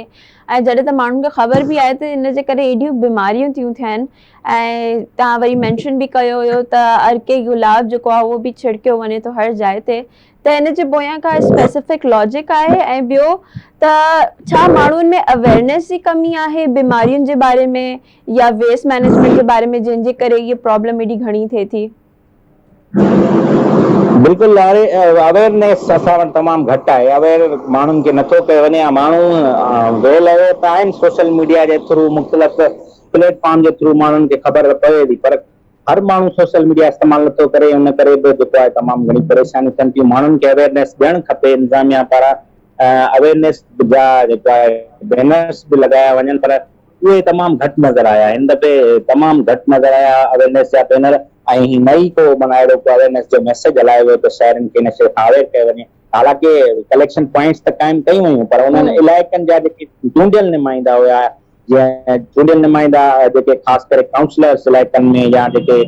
۽ جڏهن ته ماڻهن کي خبر به آهي ته ان جي ڪري ايڏيون بيماريون ٿيون ٿين ۽ توهان وري مينشن به ڪيو هيو ته ارڪي گلاب جيڪو آهي اهو به ڇڙڪيو وڃي ٿو هر جاء تي ته ان جي پويان ڪا اسپيسفڪ لاجڪ آهي ۽ ٻيو ته ڇا ماڻهن ۾ اويئرنيس جي ڪمي آهي بيمارين جي باري ۾ يا ويسٽ مئنيجمينٽ جي باري ۾ جنهن جي ڪري اها پرابلم ايڏي گهڻي ٿئي ٿي. بلڪل لاري اويئرنيس اسان وٽ تمام گهٽ آهي اويئر ماڻهن کي نٿو ڪيو وڃي يا ماڻهو ويل اويئر ته آهن سوشل ميڊيا جي ٿرو مختلف پليٽ فارم جي ٿرو ماڻهن کي خبر ته پوي ٿي پر هر ماڻهو سوشل ميڊيا استعمال نٿو ڪري ان ڪري به جيڪو آهي تمام گهڻي پريشانيون ٿين ٿيون ماڻهن کي اويئرنيس ڏيڻ کپي انتظاميا پاران اويئرنيس جا جيڪو آهي بينرس به لڳايا وڃن پر اهي تمام گهٽ نظر آيا. هن دفعي تمام گهٽ نظر آيا اويرنيس جا بينر ۽ هي نه ئي ڪو معنيٰ اهڙو ڪو اويرنيس جو ميسيج هلايو ويو ته شهرين کي ان شيء کان اويئر ڪيو وڃي. حالانڪه ڪليڪشن پوائنٽس ته قائم ڪيون ويون پر انهن علائقن جا جيڪي چونڊيل نمائندا هيا جيئن چونڊيل نمائندا جيڪي خاص ڪري ڪائونسلرس علائقن ۾ يا جيڪي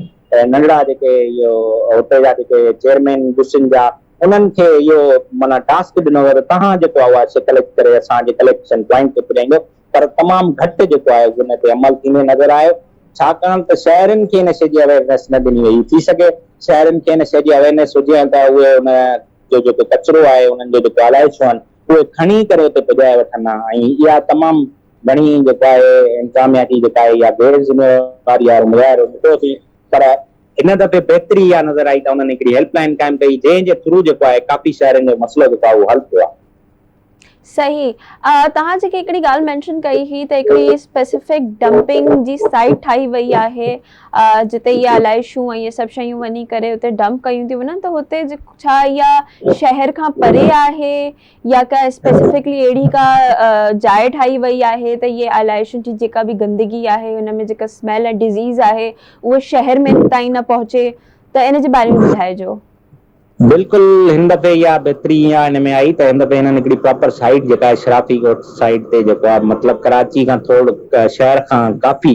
ننڍڙا جيڪي اهو هتي جا جيڪي چيئرمين ڊسين جا انهن کي اهو معنيٰ ٽاسڪ ڏنو ويو ته توهان جيڪو آهي اها شيء ڪليڪٽ ڪري اسان جي ڪليڪشن پوائنٽ تي پڄائيندو پر تمام گهٽ جيڪو آهي ان تي عمل ٿيندي نظر آيو ڇاڪاڻ ته شهرين کي ان شيء جي اويئرنيس نه ڏني وئي ٿي سگهي شهرين کي ان شيء جي اويئرنيس هجي ها ته اهي ان جو جيڪو ڪچرو آهي انهن جو جيڪو آلائشون آهن اهي کڻي ڪري اتي پڄائي وٺن ها ۽ اها تمام گهڻي جيڪو آهي انتظاميا جي جيڪا آهي اها غير ذميواري وارو مظاهرو ڏٺوسين پر هن دفعي بهتري اها نظر آئي ته انهن هڪڙي هيلپ لائين قائم ڪئي جنهن جي ٿرو جيڪو آهي ڪافي شهرين جو مسئلو جيڪو آهي اهو حل ٿيو آهي. صحيح توهان جيڪي هڪڙي ڳالهه مينشن ڪئي هئي ته هڪڙي اسپيسيفڪ ڊمپنگ جي سائيٽ ٺاهي وئي آهي جتي اهي آلائشون ۽ اهي سڀ شيون وڃي ڪري اتي ڊمپ ڪيون ٿيون وڃن ته هتي ڇا اها شهر کان پري آهي يا ڪا اسپيسيفڪلي اهڙي ڪا جاء ٺاهي وئي آهي ته اهي آلائشن جي جيڪا به گندگي آهي ان ۾ جيڪا اسميل ۽ ڊزيز آهي اهو شهر ۾ تائين نه پهچي ته ان جي باري ۾ ٻڌائجو. بلڪل هن دفعي اها بهتري اها ان ۾ آئي ته هن دفعي هنن هڪڙي پراپر سائيٽ جيڪا آهي شرافي ڳوٺ سائيٽ تي جيڪو آهي مطلب ڪراچي کان ٿورڙو شهر کان ڪافي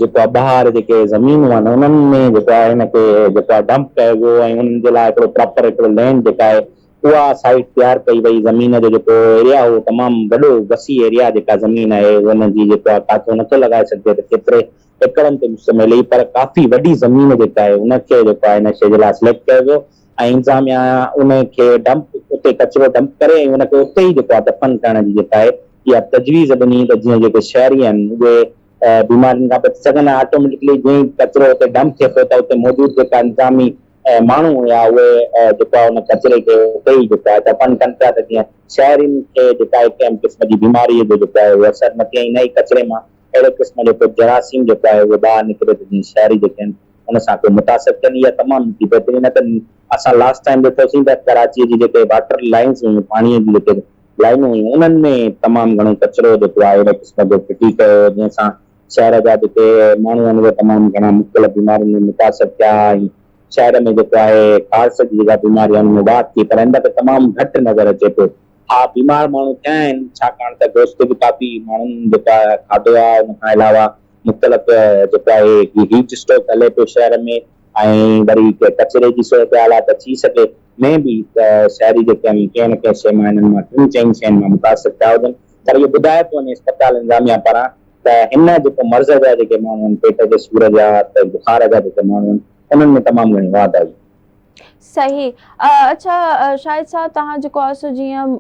جيڪو آهي ٻاهر جيڪي زمينون آهن انهن ۾ جيڪو آهي هن کي جيڪو آهي ڊمپ ڪيو ويو ۽ انهن جي لاء هڪڙو پراپر هڪڙو لينڊ جيڪا آهي اها سائيٽ تيار ڪئي وئي زمين جو جيڪو ايريا هو تمام وڏو وسيع ايريا جيڪا زمين آهي ان جي جيڪو آهي ڪاٿو نٿو لڳائي سگهجي ته ڪيتري ايڪڙن تي مشتمل هئي پر ڪافي وڏي زمين جيڪا آهي ان کي جيڪو آهي ان شيء جي لاء سليڪٽ ڪيو ويو ۽ انتظاميا ان کي ڊمپ اتي ڪچرو ڊمپ ڪري ۽ ان کي اتي ئي جيڪو آهي دفن ڪرڻ جي جيڪا آهي اها تجويز ڏني ته جيئن جيڪي شهري آهن اهي بيمارين کان بچي سگهن ۽ آٽوميٽڪلي جيئن ئي ڪچرو اتي ڊمپ ٿئي پيو ته اتي موجود جيڪا انتظامي ماڻهو هيا اهي جيڪو آهي ان ڪچري کي اتي ئي جيڪو آهي دفن ڪن پيا ته جيئن شهرين کي جيڪا آهي ڪنهن به قسم جي بيماري جو جيڪو آهي اهو اثر نه ٿئي ۽ نه ئي ڪچري مان اهڙي قسم جو ڪو جراثيم جيڪو آهي اهو ٻاهر نڪري ته جيئن شهري جيڪي آهن ان سان ڪو متاثر ٿين اها تمام هڪڙي بهترين نه ته اسان لاسٽ ٽائيم ڏٺوسين ته ڪراچي جي جيڪي واٽر لائنز هيون پاڻي جون جيڪي لائنون هيون انهن ۾ تمام گهڻو ڪچرو جيڪو آهي اهڙي قسم جو ڦٽي ڪيو ويو جنهن سان شهر جا جيڪي ماڻهو آهن اهي تمام گهڻا مختلف بيمارين ۾ متاثر ٿيا ۽ شهر ۾ جيڪو آهي خارس جي جيڪا بيماري آهي ان ۾ واڌ ٿي پر هن دفعي تمام گهٽ نظر اچي پيو ها بيمار ماڻهو ٿيا آهن ڇاڪاڻ ته گوشت به ڪافي ماڻهن جيڪو آهي کاڌو آهي ان کان علاوه مختلف جيڪو آهي هي هيٽ اسٽروڪ هلي پيو شهر ۾ ۽ وري ڪچري جي صورتحال آهي ته ٿي سگهي ۾ به ته شهري جيڪي آهن ڪنهن نه ڪنهن شيء مان انهن مان ٽن چئن شين مان متاثر ٿيا هجن پر اهو ٻڌايو پيو وڃي اسپتال انتظاميا پاران ته هن جيڪو مرض جا جيڪي ماڻهو آهن پيٽ جي سور جا ته بخار جا جيڪي ماڻهو آهن انهن ۾ تمام گهڻي واڌ آئي. صحيح اڇا شاهد صاحب توهان جيڪو آهي سو جيئن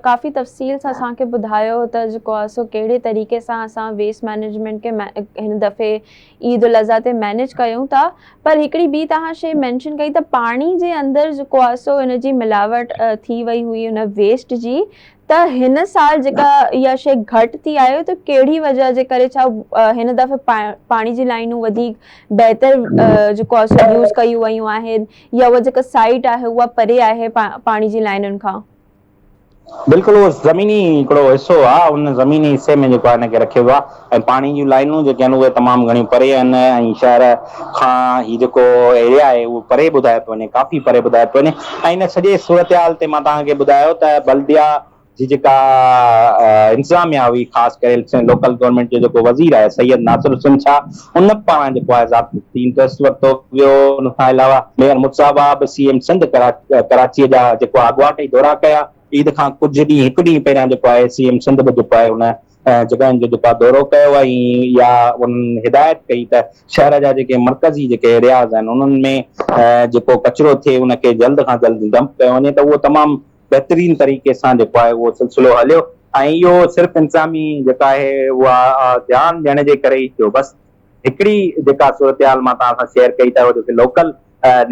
ڪافي تفصيل سان اسان کي ٻڌايو ته جيڪو آهي سو ڪهڙي طريقي سان اسان ويسٽ مينيجمينٽ کي هن دفعي عيد الاضحيٰ تي مينيج ڪيون ٿا پر هڪڙي ٻي توهان شي مينشن ڪئي ته پاڻي جي اندر جيڪو آهي سو ان جي ملاوٽ ٿي وئي هئي ان ويسٽ جي ته هن سال جيڪا اها شيء گهٽ ٿي آهي ته ڪهڙي وجهه جي ڪري ڇا هن دفعي پاڻي جي لائنون وڌيڪ بهتر جيڪو آهي سو يوز ڪيون ويون آهن يا اها جيڪا سائيٽ آهي اها پري آهي پاڻي جي لائنن کان. بلڪل اهو زميني هڪڙو حصو آهي ان زميني حصي ۾ جيڪو آهي ان کي رکيو ويو آهي ۽ پاڻي جون لائنون جيڪي آهن اهي تمام گهڻيون پري آهن ۽ شهر کان هي جيڪو ايريا آهي اهو پري ٻڌايو پيو وڃي ڪافي پري ٻڌايو پيو وڃي ۽ ان سڄي صورتحال تي مان توهان کي ٻڌايو ته بلديا جي جيڪا انتظاميا هئي خاص ڪري لوڪل گورنمينٽ جو جيڪو وزير آهي سيد ناصر حسين شاهه ان پاران جيڪو آهي ذاتي انٽرسٽ ورتو ويو ان کان علاوه mayor Murtaza Wahab C M Sindh ڪراچيء جا جيڪو اڳواٽ ئي دورا ڪيا عيد کان ڪجهه ڏينهن هڪ ڏينهن پهريان جيڪو آهي سي ايم سنڌ به جيڪو آهي ان جڳهين جو جيڪو آهي دورو ڪيو ۽ اها انهن هدايت ڪئي ته شهر جا جيڪي مرڪزي جيڪي ايرياز آهن انهن ۾ جيڪو ڪچرو ٿئي ان کي جلد کان جلد ڊمپ ڪيو وڃي ته اهو تمام بهترين طريقي سان جيڪو آهي اهو سلسلو هليو ۽ اهو صرف انتظامي جيڪا آهي اها ڌيان ڏيڻ جي ڪري ئي ٿيو بس هڪڙي جيڪا صورتحال مان توهان سان شيئر ڪئي ته اهي جيڪي لوڪل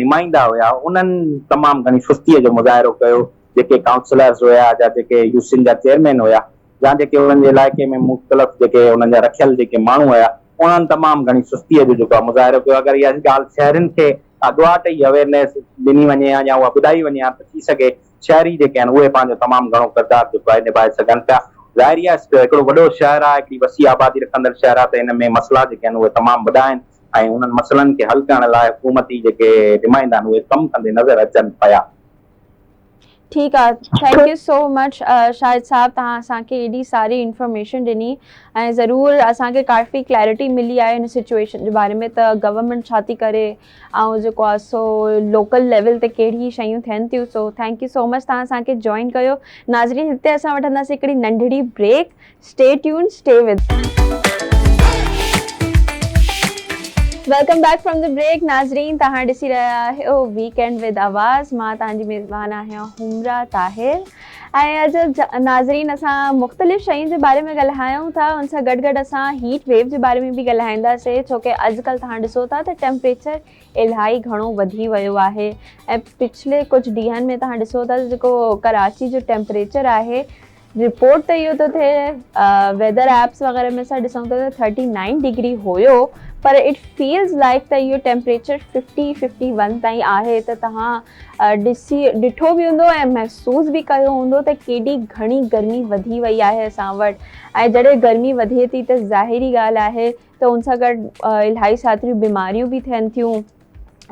نمائندا هيا انهن تمام گهڻي سستيء جو مظاهرو ڪيو جيڪي ڪائونسلرز هيا يا جيڪي يوسين جا چيئرمين هيا يا جيڪي انهن جي علائقي ۾ مختلف جيڪي انهن جا رکيل جيڪي ماڻهو هيا انهن تمام گهڻي سستيء جو جيڪو آهي مظاهرو ڪيو اگر اها ڳالهه شهرين کي اڳواٽ ئي اويئرنيس ڏني وڃي ها يا اها ٻڌائي وڃي ها ته ٿي سگهي شهري جيڪي آهن اهي پنهنجو تمام گهڻو ڪردار جيڪو آهي نڀائي سگهن پيا. ظاهري آهي هڪڙو وڏو شهر آهي هڪڙي وسيع آبادي رکندڙ شهر آهي ته ان ۾ مسئلا جيڪي آهن اهي تمام وڏا آهن ۽ انهن مسئلن کي حل ڪرڻ لاء حڪومتي جيڪي نمائندا آهن اهي ڪم ڪندي نظر اچن پيا. ٺيڪ آ thank you so much Shahid صاحب توهان اسان کي ايڏي ساري انفارميشن ڏني ۽ ضرور اسان کي ڪافي ڪليرٽي ملي آهي ان سچويشن جي باري ۾ ته گورنمينٽ ڇا ٿي ڪري ۽ جيڪو آ سو لوڪل ليول تي ڪهڙي شيون ٿين ٿيون so thank you so much توهان اسان کي جوائن ڪيو ناظرين هتي اسان وٺنداسين هڪڙي ننڍڙي break stay tune stay with welcome back from the break ناظرين توهان ڏسي رهيا آهيو ويڪ اينڊ ود آواز مان توهان جي ميزبان آهيان حمرا طاهر ۽ اڄ ناظرين اسان مختلف شين جي باري ۾ ڳالهايون ٿا ان سان گڏ گڏ اسان هيٽ ويو جي باري ۾ به ڳالهائينداسين ڇو ڪي اڄڪلهه توهان ڏسو ٿا ته ٽيمپريچر الاهي گهڻو وڌي ويو آهي ۽ پڇلي ڪجهه ڏينهن ۾ توهان ڏسو ٿا جيڪو ڪراچي جو ٽيمپريچر آهي رپورٽ ته اهو ٿو ٿئي ويدر ايپس وغيره ۾ اسان ڏسون ٿا ته thirty nine degree have per it feels like ته اهو ٽيمپريچر ففٽي ففٽي ون تائين آهي ته توهان ڏسي ڏٺو به هوندو ۽ محسوس به ڪيو هوندو ته ڪيڏي گهڻي گرمي وڌي وئي آهي اسان وٽ ۽ جڏهن گرمي وڌي ٿي ته ظاهري ڳالهه آهي ته ان سان گڏ الاهي ساتريون بيماريون به ٿين ٿيون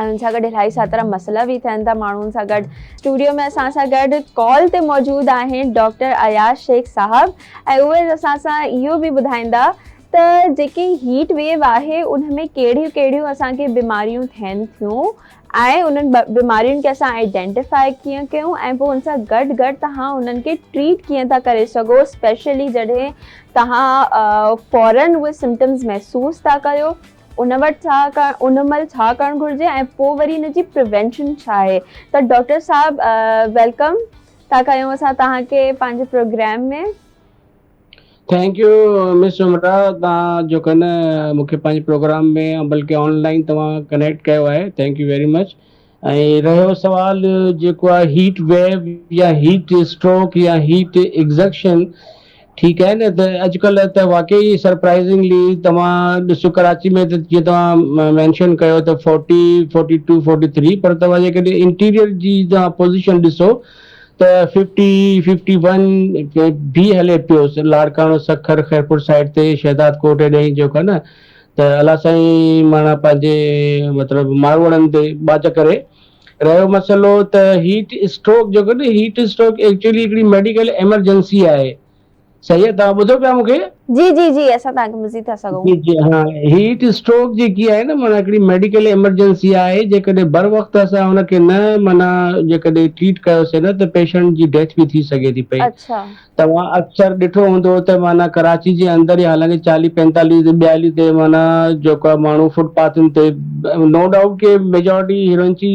۽ ان سان گڏ الاهي ساترا مسئلا به ٿين ٿا ماڻهن سان گڏ اسٽوڊيو ۾ اسان سان گڏ ڪال تي موجود آهن ڊاڪٽر اياز شيخ صاحب ۽ اهي اسان سان اهو به ٻڌائيندا ته جيڪي هيٽ ويو آهي ان ۾ ڪهڙيون ڪهڙيون اسان کي بيماريون ٿين ٿيون ۽ انهن بيمارين کي اسان آئيڊينٽيفائي ڪيئن ڪيون ۽ پوء ان سان گڏ گڏ توهان انهن کي ٽريٽ ڪيئن ٿا ڪري سگهو اسپيشلي جڏهن توهان فورن اهي سمٽمز محسوس ٿا ڪيو ان وقت ڇا ان مهل ڇا ڪرڻ گهرجي ۽ پوء وري ان جي پريوينشن ڇا آهي ته ڊاڪٽر صاحب welcome ٿا ڪيون اسان توهان کي پنهنجي پروگرام ۾. Thank you مس عمره توهان جو ڪن مون کي پنهنجي پروگرام ۾ بلڪه آن لائن توهان ڪنيڪٽ ڪيو آهي thank you very much ۽ رهيو سوال جيڪو آهي هيٽ ويو يا هيٽ اسٽروڪ يا هيٽ ايگزڪشن ٺيڪ آهي نه ته اڄڪلهه ته واقعي سرپرائزنگلي توهان ڏسو ڪراچي ۾ ته جيئن توهان مينشن ڪيو ته forty forty two forty three پر توهان جيڪڏهن انٽيريئر جي توهان پوزيشن ڏسو ته ففٽي ففٽي ون به هلي پيو لاڙڪاڻو سکر خيرپور سائيڊ تي شهداد ڪوٽ هيڏانهن جيڪو آهي نه ته الله سائين معنيٰ پنهنجي مطلب ماروئڙن تي ٻاجهه ڪري رهيو مسئلو ته هيٽ اسٽروڪ جيڪو نه هيٽ اسٽروڪ ايڪچولي هڪڙي ميڊيڪل ايمرجنسي آهي صحيح آهي توهان ٻڌو پيا مون کي؟ جي جي جي اسان توهان کي ٻڌي ٿا سگهون. جي جي ها هيٽ اسٽروڪ جيڪي آهي نه معنيٰ هڪڙي ميڊيڪل ايمرجنسي آهي جيڪڏهن بر وقت اسان ان کي نه معنيٰ جيڪڏهن ٽريٽ ڪيوسين نه ته پيشنٽ جي ڊيٿ به ٿي سگهي ٿي پئي اڇا. توهان اڪثر ڏٺو هوندو ته معنيٰ ڪراچي جي اندر ئي حالانڪه چاليهه پنجتاليهه تي ٻياليهه تي معنيٰ جيڪو آهي ماڻهو فٽ پاٿن تي نو ڊائوٽ ڪي ميجارٽي هيروئنچي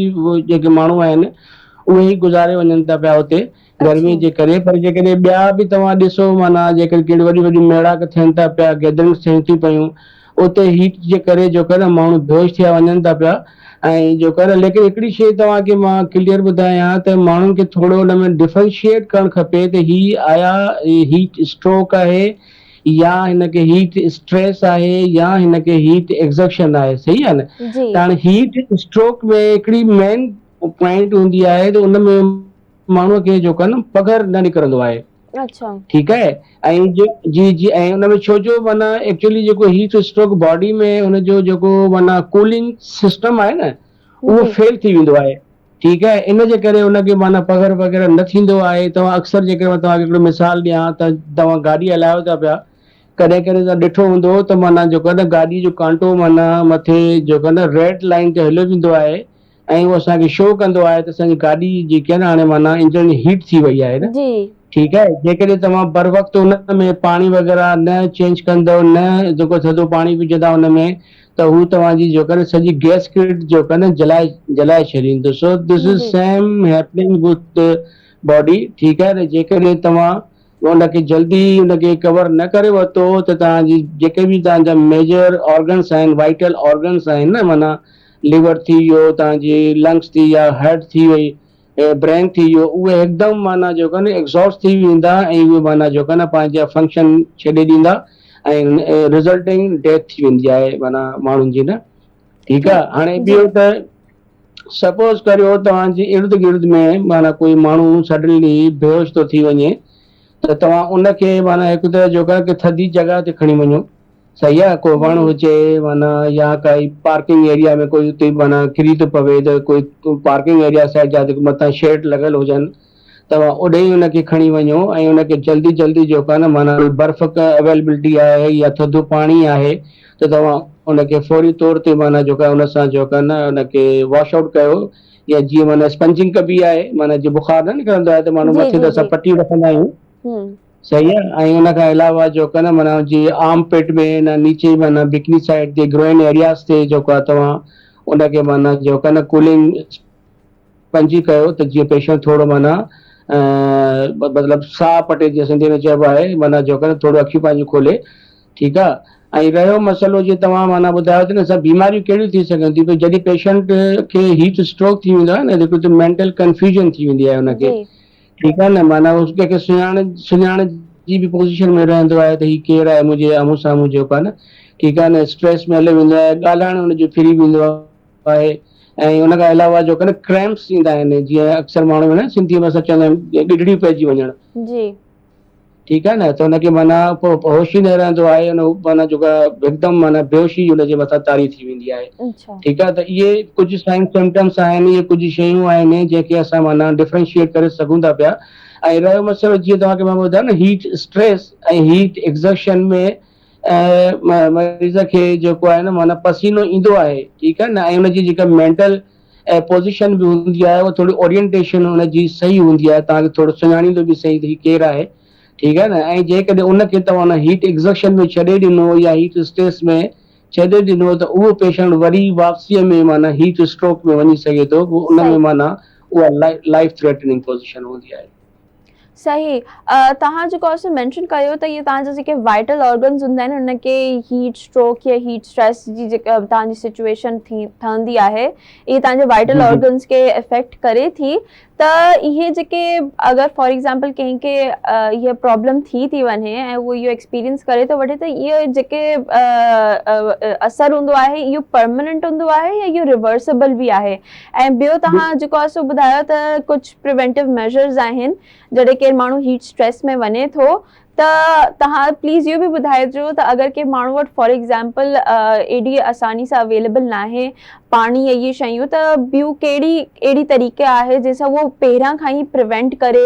جيڪي ماڻهو آهن اهي ئي گذاري وڃن ٿا پيا اتي گرمي جي ڪري پر جيڪڏهن ٻيا به توهان ڏسو معنيٰ جيڪڏهن ڪهڙيون وڏيون وڏيون ميڙاڪ ٿين ٿا پيا گيدرنگس ٿين ٿيون پيون اتي هيٽ جي ڪري جو ڪري ماڻهو بيهوش ٿيا وڃن ٿا پيا ۽ جو ڪري ليڪن هڪڙي شيء توهان کي مان ڪليئر ٻڌايان ته ماڻهن کي ٿورو ان ۾ ڊفرنشيئيٽ ڪرڻ کپي ته هي آيا هيٽ اسٽروڪ آهي يا هن کي هيٽ اسٽريس آهي يا هن کي هيٽ ايگزڪشن آهي صحيح آهي نه ته هاڻي هيٽ اسٽروڪ ۾ هڪڙي مين پوائنٽ هوندي آهي ته ان ۾ ماڻهوء کي جيڪو آهي نه پگهر نه نڪرندو آهي. اڇا. ٺيڪ آهي ۽ جي جي ۽ ان ۾ ڇو جو معنيٰ ايڪچولي جيڪو هيٽ اسٽروڪ باڊي ۾ ان جو جيڪو معنيٰ ڪولنگ سسٽم آهي نه اهو فيل ٿي ويندو آهي ٺيڪ آهي ان جي ڪري ان کي معنيٰ پگهر وغيره نه ٿيندو آهي توهان اڪثر جيڪڏهن مان توهان کي هڪڙو مثال ڏيان ته توهان گاڏي هلايو ٿا پيا ڪڏهن ڪڏهن توهان ڏٺو هوندو ته معنيٰ جيڪو آهي نه گاڏي جو ڪانٽو معنيٰ مٿي جيڪو آهي نه ريڊ لائين تي هليو ويندو آهي ۽ اهو اسان کي شو ڪندو آهي ته اسان جي گاڏي جيڪي آهي نه هاڻي معنيٰ انجڻ هيٽ ٿي وئي آهي نه جي. ٺيڪ آهي جيڪڏهن توهان بروقت ان ۾ پاڻي وغيره نه چينج ڪندؤ نه جيڪو ٿڌو پاڻي وجهندا ان ۾ ته هو توهان جي جيڪو آهي نه سڄي گيس ڪٽ جيڪو آهي نه جلائي جلائي ڇڏيندو سو دس از جي. سيم هيپننگ وٿ باڊي ٺيڪ آهي نه جيڪڏهن توهان ان کي جلدي ان کي ڪور نه ڪري ورتو ته توهان جي جيڪي به توهان جا ميجر آرگنس آهن وائٽل آرگنس آهن نه معنيٰ ليور ٿي ويو توهان جي لنگس ٿي يا هرٽ ٿي وئي برين ٿي ويو اهي هڪدم معنيٰ جيڪو آهي نه ايگزاسٽ ٿي ويندا ۽ اهي معنيٰ جيڪو آهي نه پنهنجا فنڪشن ڇڏي ڏيندا ۽ رزلٽنگ ڊيٿ ٿي ويندي آهي معنيٰ ماڻهن جي نه ٺيڪ آهي هاڻي جي. ٻيو ته سپوز ڪريو توهان جي ارد گرد ۾ معنيٰ ڪوئي ماڻهو سڊنلي بيهوش ٿو ٿي وڃي ته توهان ان کي معنيٰ هڪ ته جيڪو آهي ٿڌي جڳهه تي کڻي وڃو صحيح آ ڪو وڻ هجي معنيٰ يا ڪائي پارڪنگ ايريا ۾ ڪوئي اتي معنيٰ ڪري ٿو پوي ته ڪوئي پارڪنگ ايريا سائيڊ جاتي مٿان شيڊ لڳل هجن توهان اوڏي ئي ان کي کڻي وڃو ۽ ان کي جلدي جلدي جيڪو آهي نه معنيٰ برف اويلبلٽي آهي يا ٿڌو پاڻي آهي ته توهان ان کي فوري طور تي معنيٰ جيڪو آهي ان سان جيڪو آهي نه ان کي واش آئوٽ ڪيو يا جيئن معنيٰ اسپنجنگ ڪبي آهي معنيٰ جيئن بخار نه نڪرندو آهي ته ماڻهو جي مٿي جي تي جي اسان پٽي رکندا آهيون همم. صحيح آ ۽ ان کان علاوه جيڪو آ نه معنيٰ جي آرم پٽ ۾ نه نيچي معنيٰ بڪني سائيڊ تي گروئن ايرياز تي جيڪو آ توهان ان کي معنيٰ جيڪو آ نه ڪولنگ اسپنجي ڪيو ته جيئن پيشنٽ ٿورو معنيٰ مطلب ساهه پٽي جيئن سنڌي ۾ چئبو آهي معنيٰ جيڪو آ نه ٿورو اکيون پنهنجون کولي ٺيڪ آ ۽ رهيو مسئلو جيئن توهان معنيٰ ٻڌايو ته نه سڀ بيماريون ڪهڙيون ٿي سگهن ٿيون پيون جڏهن پيشنٽ کي هيٽ اسٽروڪ ٿي ويندو آهي نه جيڪو ته مينٽل ڪنفيوزن ٿي ويندي آهي ان کي جي. ٺيڪ آهي نه معنيٰ هو ڪنهن کي سڃاڻ سڃاڻ جي به پوزيشن ۾ رهندو آهي ته هي ڪير آهي منهنجي آمهون سامهون جيڪو آهي نه ٺيڪ آهي نه اسٽريس ۾ هليو ويندو آهي ڳالهائڻ ان جو ڦري ويندو آهي ۽ ان کان علاوه جيڪو آهي نه ڪريمپس ايندا آهن جيئن اڪثر ماڻهو نه سنڌي ۾ اسان چوندا آهيون ڳڍڙيون پئجي وڃڻ جي. ٺيڪ آهي نه ته ان کي معنيٰ پوء هوش ئي نه رهندو آهي ان معنيٰ جيڪا هڪدم معنيٰ بيهوشي ان جي مٿان طاري ٿي ويندي آهي ٺيڪ آهي ته اهي ڪجهه سائن سمپٽمس آهن اهي ڪجهه شيون آهن جنهن کي اسان معنيٰ ڊفرنشيئيٽ ڪري سگهون ٿا پيا ۽ رهيو مسئلو جيئن توهان کي مان ٻڌايو نه هيٽ اسٽريس ۽ هيٽ ايگزرشن ۾ مريض کي جيڪو آهي نه معنيٰ پسينو ايندو آهي ٺيڪ آهي نه ۽ ان جي جيڪا مينٽل ۽ پوزيشن به هوندي آهي اها ٿوري اورينٽيشن ان جي صحيح هوندي آهي توهان کي ٿورو سڃاڻيندو به صحيح ته هي ڪير آهي ٺيڪ آهي نه ۽ جيڪڏهن ان کي توهان هيٽ ايگزرشن ۾ ڇڏي ڏنو يا هيٽ اسٽريس ۾ ڇڏي ڏنو ته اهو پيشنٽ وري واپسيء ۾ معنيٰ هيٽ اسٽروڪ ۾ وڃي سگهي ٿو پوء ان ۾ صحيح. معنيٰ اها لائف ٿريٽننگ پوزيشن هوندي آهي. صحيح توهان جيڪو آسو مينشن ڪيو ته اهي توهان جا جيڪي وائٽل آرگنز هوندا آهن ان کي هيٽ اسٽروڪ يا هيٽ اسٽريس جي جيڪا توهان جي سچويشن ٿي ٺهندي آهي اهي توهان جي وائٽل جي جي آرگنز کي افيڪٽ ڪري ٿي ته اهي جيڪي اگر فار ايگزامپل ڪنهن کي اها پرابلم ٿي ٿي وڃي ۽ اهو اهو ايڪسپيرينس ڪري ٿو وٺي ته اهو جيڪي اثر هوندو آهي اهو پرماننٽ هوندو آهي يا اهو ريورسبل به آهي ۽ ٻيو توهان جيڪو آسو ٻڌايو ته ڪجهه پريونٽو ميجرز آهن جڏهن ڪير ماڻهو هيٽ اسٽريس ۾ وڃي ٿو ته توهان پليز اهو به ٻڌائجو ته اگر ڪنهن ماڻهو وٽ فار ايگزامپل ايڏي آساني سان اويليبل ناهي پاڻي يا اهي شيون ته ٻيون ڪهڙي اهڙي طريقي آهي جنهن سان اهو پهريان کان ئي پريونٽ ڪري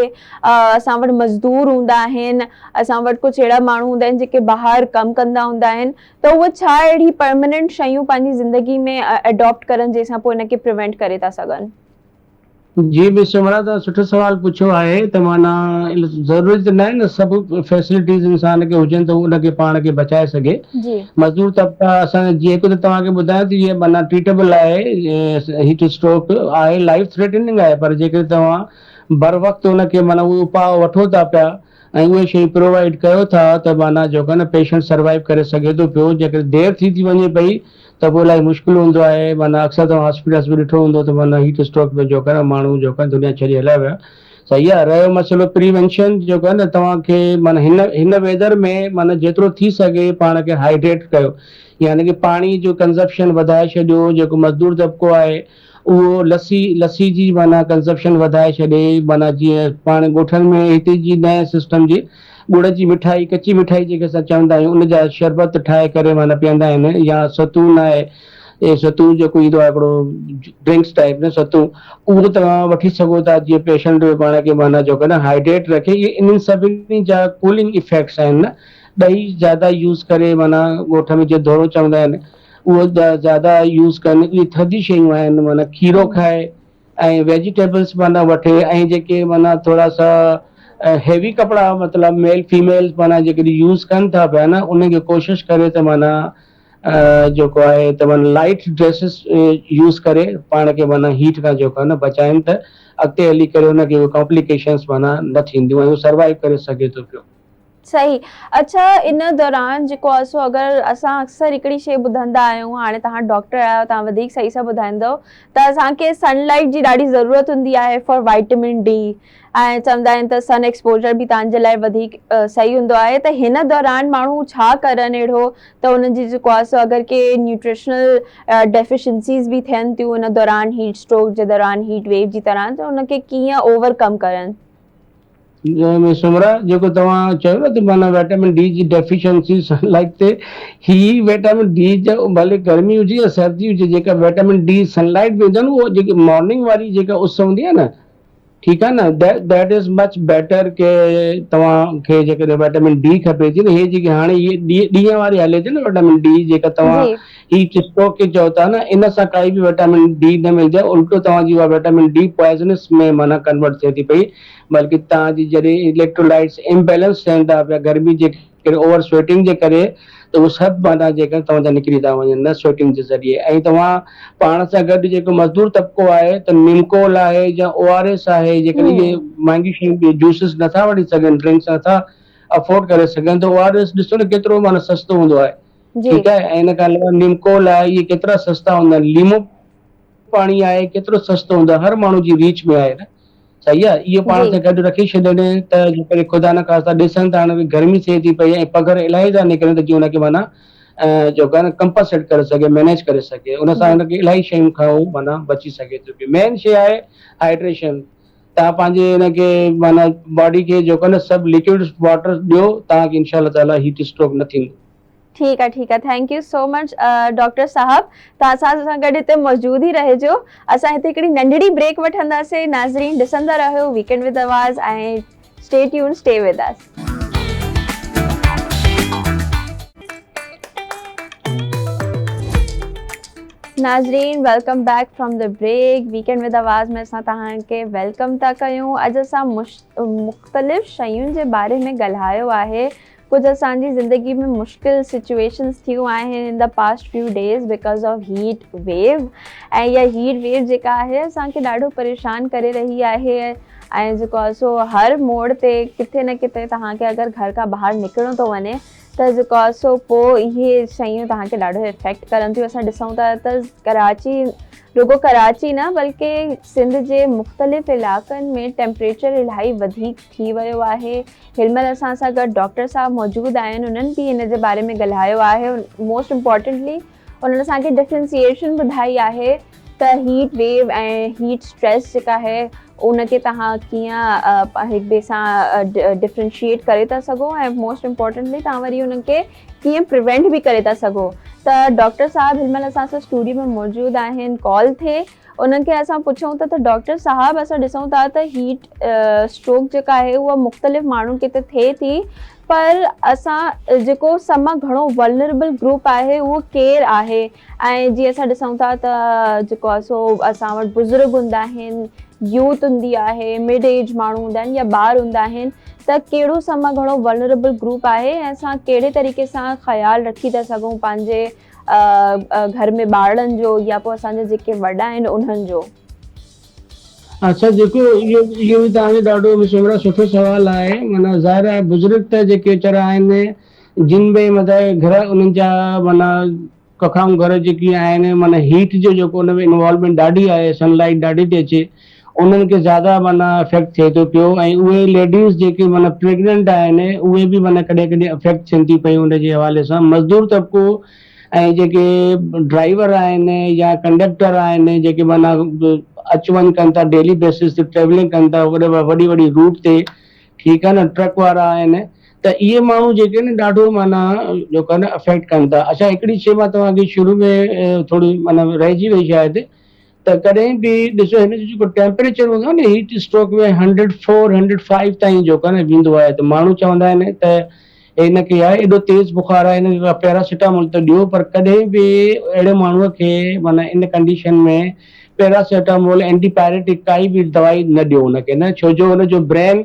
اسان وٽ مزدور هوندا آهن اسان وٽ ڪجهه اهڙا ماڻهو هوندا آهن جيڪي ٻاهر ڪم ڪندا هوندا آهن ته اهي ڇا اهڙي پرماننٽ شيون پنهنجي زندگي ۾ اڊاپٽ ڪرن جنهن سان پوء ان کي پريونٽ ڪري ٿا سگهن. جي مس عمرا توهان سٺو سوال پڇيو آهي ته معنيٰ ضروري ته ناهي نه سڀ فيسلٽيز انسان کي هجن ته هو ان کي پاڻ کي بچائي سگهي جي. مزدور طبقا اسان جي هڪ ته توهان کي ٻڌايان ته هي معنيٰ ٽريٽيبل آهي هيٽ اسٽروڪ آهي لائف ٿريٽننگ آهي پر جيڪڏهن توهان بروقت ان کي معنيٰ اهي اپاء وٺو ٿا پيا ۽ اهي شيون پرووائيڊ ڪيو ٿا ته معنيٰ جيڪو آهي نه پيشنٽ سروائيو ڪري سگهي ٿو پيو جيڪڏهن دير ٿي ٿي وڃي پئي ته پوء الاهي مشڪل هوندو آهي معنيٰ اڪثر توهان هاسپيٽلس ۾ ڏٺو هوندو ته معنيٰ هيٽ اسٽروڪ ۾ جيڪو آهي نه ماڻهو جيڪو آهي دنيا ڇڏي هليا ويا صحيح آهي رهيو مسئلو پريوينشن جيڪو آهي نه توهان کي معنيٰ هن هن ويدر ۾ معنيٰ جيترو ٿي سگهي پاڻ کي هائيڊريٽ ڪيو يعني ڪي پاڻي جو ڪنزپشن وڌائي ڇڏيو جيڪو مزدور طبقو آهي اهو لسي لسي جي معنيٰ ڪنزپشن وڌائي ڇڏي معنيٰ جيئن پاڻ ڳوٺن ۾ هتي جي نئين سسٽم جي ڳڙ جي مٺائي ڪچي مٺائي جيڪي اسان چوندا آهيون ان جا شربت ٺاهي ڪري معنيٰ پيئندا آهن يا ستون آهي ستون جيڪو ايندو آهي هڪڙو ڊرنڪس ٽائپ نه ستون اهو توهان وٺي سگهو ٿا جيئن پيشنٽ پاڻ کي معنيٰ جيڪو نه هائيڊريٽ رکي اهي انهن سڀني جا ڪولنگ افيڪٽس آهن نه ڏهي زياده يوز ڪري معنيٰ ڳوٺ ۾ جيئن ڌورو چوندا آهن اهو زياده يوز ڪن اهي ٿڌي شيون آهن معنيٰ کيرو کائي ۽ ويجيٽيبلس معنيٰ وٺي ۽ جيڪي معنيٰ ٿورا سا هيوي ڪپڙا مطلب ميل فيميل معنيٰ جيڪڏهن يوز ڪن ٿا پيا نه انهن کي ڪوشش ڪري ته معنيٰ جيڪو آهي ته معنيٰ لائيٽ ڊريسز يوز ڪري پاڻ کي معنيٰ هيٽ کان جيڪو آهي نه بچائن ته اڳتي هلي ڪري ان کي ڪامپليڪيشنس معنيٰ نه ٿينديون ۽ هو سروائيو ڪري سگهي ٿو پيو. صحيح اڇا ان دوران جيڪو آهي سو اگر اسان اڪثر هڪڙي شيء ٻڌندا آهيون هاڻي توهان ڊاڪٽر آهيو توهان وڌيڪ صحيح سان ٻڌائيندو ته اسان کي سن لائيٽ جي ڏاڍي ضرورت هوندي آهي فار وائٽمن ڊي ۽ چوندا آهن ته سن ايڪسپوجر به توهان جي لاء وڌيڪ صحيح هوندو آهي ته هن دوران ماڻهو ڇا ڪرن اهڙو ته انهن جي جيڪو آهي سو اگر ڪي نيوٽريشنل ڊيفيشنسيز به ٿين ٿيون ان دوران هيٽ اسٽروڪ جي دوران هيٽ ويو جي دوران ته ان کي ڪيئن اوور ڪم ڪرن. جنهن ۾ سمرا جيڪو توهان چيو نه ته معنيٰ وائٽامن ڊي جي ڊيفيشنسي سن لائيٽ تي هي وائٽامن ڊي جو ڀلي گرمي هجي يا سردي هجي جيڪا وائٽامن ڊي سن لائيٽ ۾ هوندي آهي نه اهو جيڪي مارننگ واري جيڪا اس هوندي آهي نه ٺيڪ آهي نه that is much better ڪي توهان کي جيڪڏهن وائٽامن ڊي کپي ٿي نه هي جيڪي هاڻي هي ڏينهن واري هلي ٿي نه وائٽامن ڊي جيڪا توهان هي چسڪو کي چئو ٿا نه ان سان ڪائي به وائٽامن ڊي نه ملندي آهي الٽو توهان جي اها وائٽامن ڊي پوائزنس ۾ معنيٰ ڪنورٽ ٿئي ٿي پئي بلڪه توهان جي جڏهن اليڪٽرولائٽس امبيلنس ٿين ٿا پيا گرمي جي ڪري اوور سوئيٽنگ جي ڪري ته اهي سڀ معنيٰ جيڪر توهان جا نڪري ٿا وڃن نه سوئيٽنگ جي ذريعي ۽ توهان پاڻ سان گڏ جيڪو مزدور طبقو آهي ته نمڪول آهي يا او آر ايس آهي جيڪڏهن اهي مهانگيون شيون جوسز نٿا وٺي سگهن ڊرنڪس نٿا افورڊ ڪري سگهن ته او آر ايس ڏسو نه ڪيترو معنيٰ سستو هوندو آهي ٺيڪ آهي ۽ ان کان علاوه نمڪول آهي اهي ڪيترا سستا هوندا آهن ليمو پاڻي آهي ڪيترو سستو هوندو آهي هر ماڻهو جي ريچ ۾ آهي نه صحيح آ اهو پاڻ سان گڏ رکي ڇڏين ته جيڪڏهن خدا نخواسته ڏسن ته هاڻي گرمي ٿئي ٿي پئي ۽ پگهر الاهي ٿا نڪرن ته جيئن ان کي معنيٰ جيڪو آهي نه ڪمپنسيٽ ڪري سگهي مينيج ڪري سگهي ان سان هن کي الاهي شيون کان هو معنيٰ بچي سگهي ٿو پيو مين شي آهي هائيڊريشن توهان پنهنجي هن کي معنيٰ باڊي کي جيڪو آهي نه سڀ لڪوڊ واٽر ڏيو توهان کي انشاء الله تعاليٰ هيٽ اسٽروڪ نه ٿيندو. ٺيڪ آ ٺيڪ آ thank you so much doctor صاحب توهان اسان سان گڏ هتي موجود ئي رهجو اسان هتي هڪڙي ننڍڙي بريڪ وٺنداسين ناظرين ڏسندا رهيو weekend with Awaz ۽ stay tune stay with us. ناظرين welcome back from the break weekend with Awaz ۾ اسان توهان کي welcome ٿا ڪيون اڄ اسان مختلف شين جي باري ۾ ڳالهايو آهي ڪجهه اسان جي زندگي ۾ مشڪل سچويشنز ٿيون آهن in the past few days because of heat wave ۽ اها هيٽ ويو جيڪا آهي اسان کي ڏاڍو پريشان ڪري رهي آهي ۽ جيڪو آهي سو هر موڙ تي ڪٿي نه ڪٿي توهان کي اگر گهر کان ٻاهر نڪرڻو ٿو وڃي ته جيڪو آهي سو پوء اهي شيون توهان کي ڏاڍو افيڪٽ ڪرن ٿيون اسان ڏسون ٿا ته ڪراچي رڳو ڪراچي نه بلڪه سنڌ جي مختلف علائقن ۾ ٽيمپريچر الاهي وڌيڪ ٿي ويو آهي هن مهل اسان سان گڏ ڊاڪٽر صاحب موجود آهن انهن به ان جي باري ۾ ڳالهايو آهي موسٽ امپورٽنٽلي انهن اسان کي ڊفرنسيئيشن ٻڌائي آهي ته هيٽ ويو ۽ هيٽ اسٽريس جيڪا آهي ان کي توهان ڪيئن هڪ ٻئي سان ڊفرنشيئيٽ ڪري ٿا سگهو ۽ موسٽ امپورٽنٽلي توهان وري انهن کي ڪيئن پريونٽ به ڪري ٿا سگهو ته ڊاڪٽر صاحب هن مهل اسان سان اسٽوڊيو ۾ موجود آهن ڪال ٿئي انهن کي اسان پڇون ٿا ته ڊاڪٽر صاحب اسان ڏسون ٿا ته هيٽ اسٽروڪ جيڪا آهي اها مختلف ماڻهن کي ته ٿئي ٿي پر اسان جيڪو سڀ مان گهڻو ولنربل گروپ آهي اهو ڪير آهي ۽ جيئن اسان ڏسون ٿا ته جيڪو آهي سو اسان وٽ بزرگ هوندا آهن يوٿ هوندي آهي مڊ ايج ماڻهو هوندا آهن يا ٻار هوندا آهن ته ڪهڙو سڀ مان گهڻو ولنربل گروپ آهي ۽ اسان ڪهڙي طريقي سان خيال رکي ٿا سگهون پنهنجي گهر ۾ ٻارڙن جو يا پوء اسان جا جيڪي وڏا آهن انهن جو. اڇا جيڪو اهو اهو به توهان جو ڏاڍو سمرا سٺو سوال آهي معنيٰ ظاهر آهي بزرگ ته جيڪي ويچارا آهن جن به مطلب گهر انهن جا معنيٰ ڪکائون گهر جيڪي آهن معنيٰ هيٽ جو جيڪو ان ۾ انوالومينٽ ڏاڍي آهي سن لائيٽ ڏاڍي ٿي اچي انهن کي زياده معنيٰ افيڪٽ ٿئي ٿو پيو ۽ اهي ليڊيز جيڪي معنيٰ پريگننٽ آهن اهي به معنيٰ ڪڏهن ڪڏهن افيڪٽ ٿين ٿيون پيون ان جي حوالي سان مزدور طبقو ۽ جيڪي ڊرائيور آهن يا ڪنڊڪٽر آهن جيڪي معنيٰ اچ وڃ ڪن ٿا ڊيلي بيسز تي ٽريولنگ ڪن ٿا وڏي وڏي وڏي روٽ تي ٺيڪ آهي نه ٽرڪ وارا آهن ته اهي ماڻهو جيڪي آهن ڏاڍو معنيٰ جيڪو آهي نه افيڪٽ ڪن ٿا اڇا هڪڙي شي مان توهان کي شروع ۾ ٿوري معنيٰ رهجي وئي شايد ته ڪڏهن به ڏسو هن جو جيڪو ٽيمپريچر هوندو آهي نه هيٽ اسٽروڪ ۾ 104 105 تائين جيڪو آهي نه ويندو آهي ته ماڻهو چوندا آهن ته هن کي آهي ايڏو تيز بخار آهي هن کي پيراسيٽامول ته ڏيو پر ڪڏهن به اهڙي ماڻهو کي معنيٰ ان ڪنڊيشن ۾ پيراسيٽامول اينٽي پائريٽڪ ڪائي به دوائي نه ڏيو ان کي نه ڇو جو ان جو برين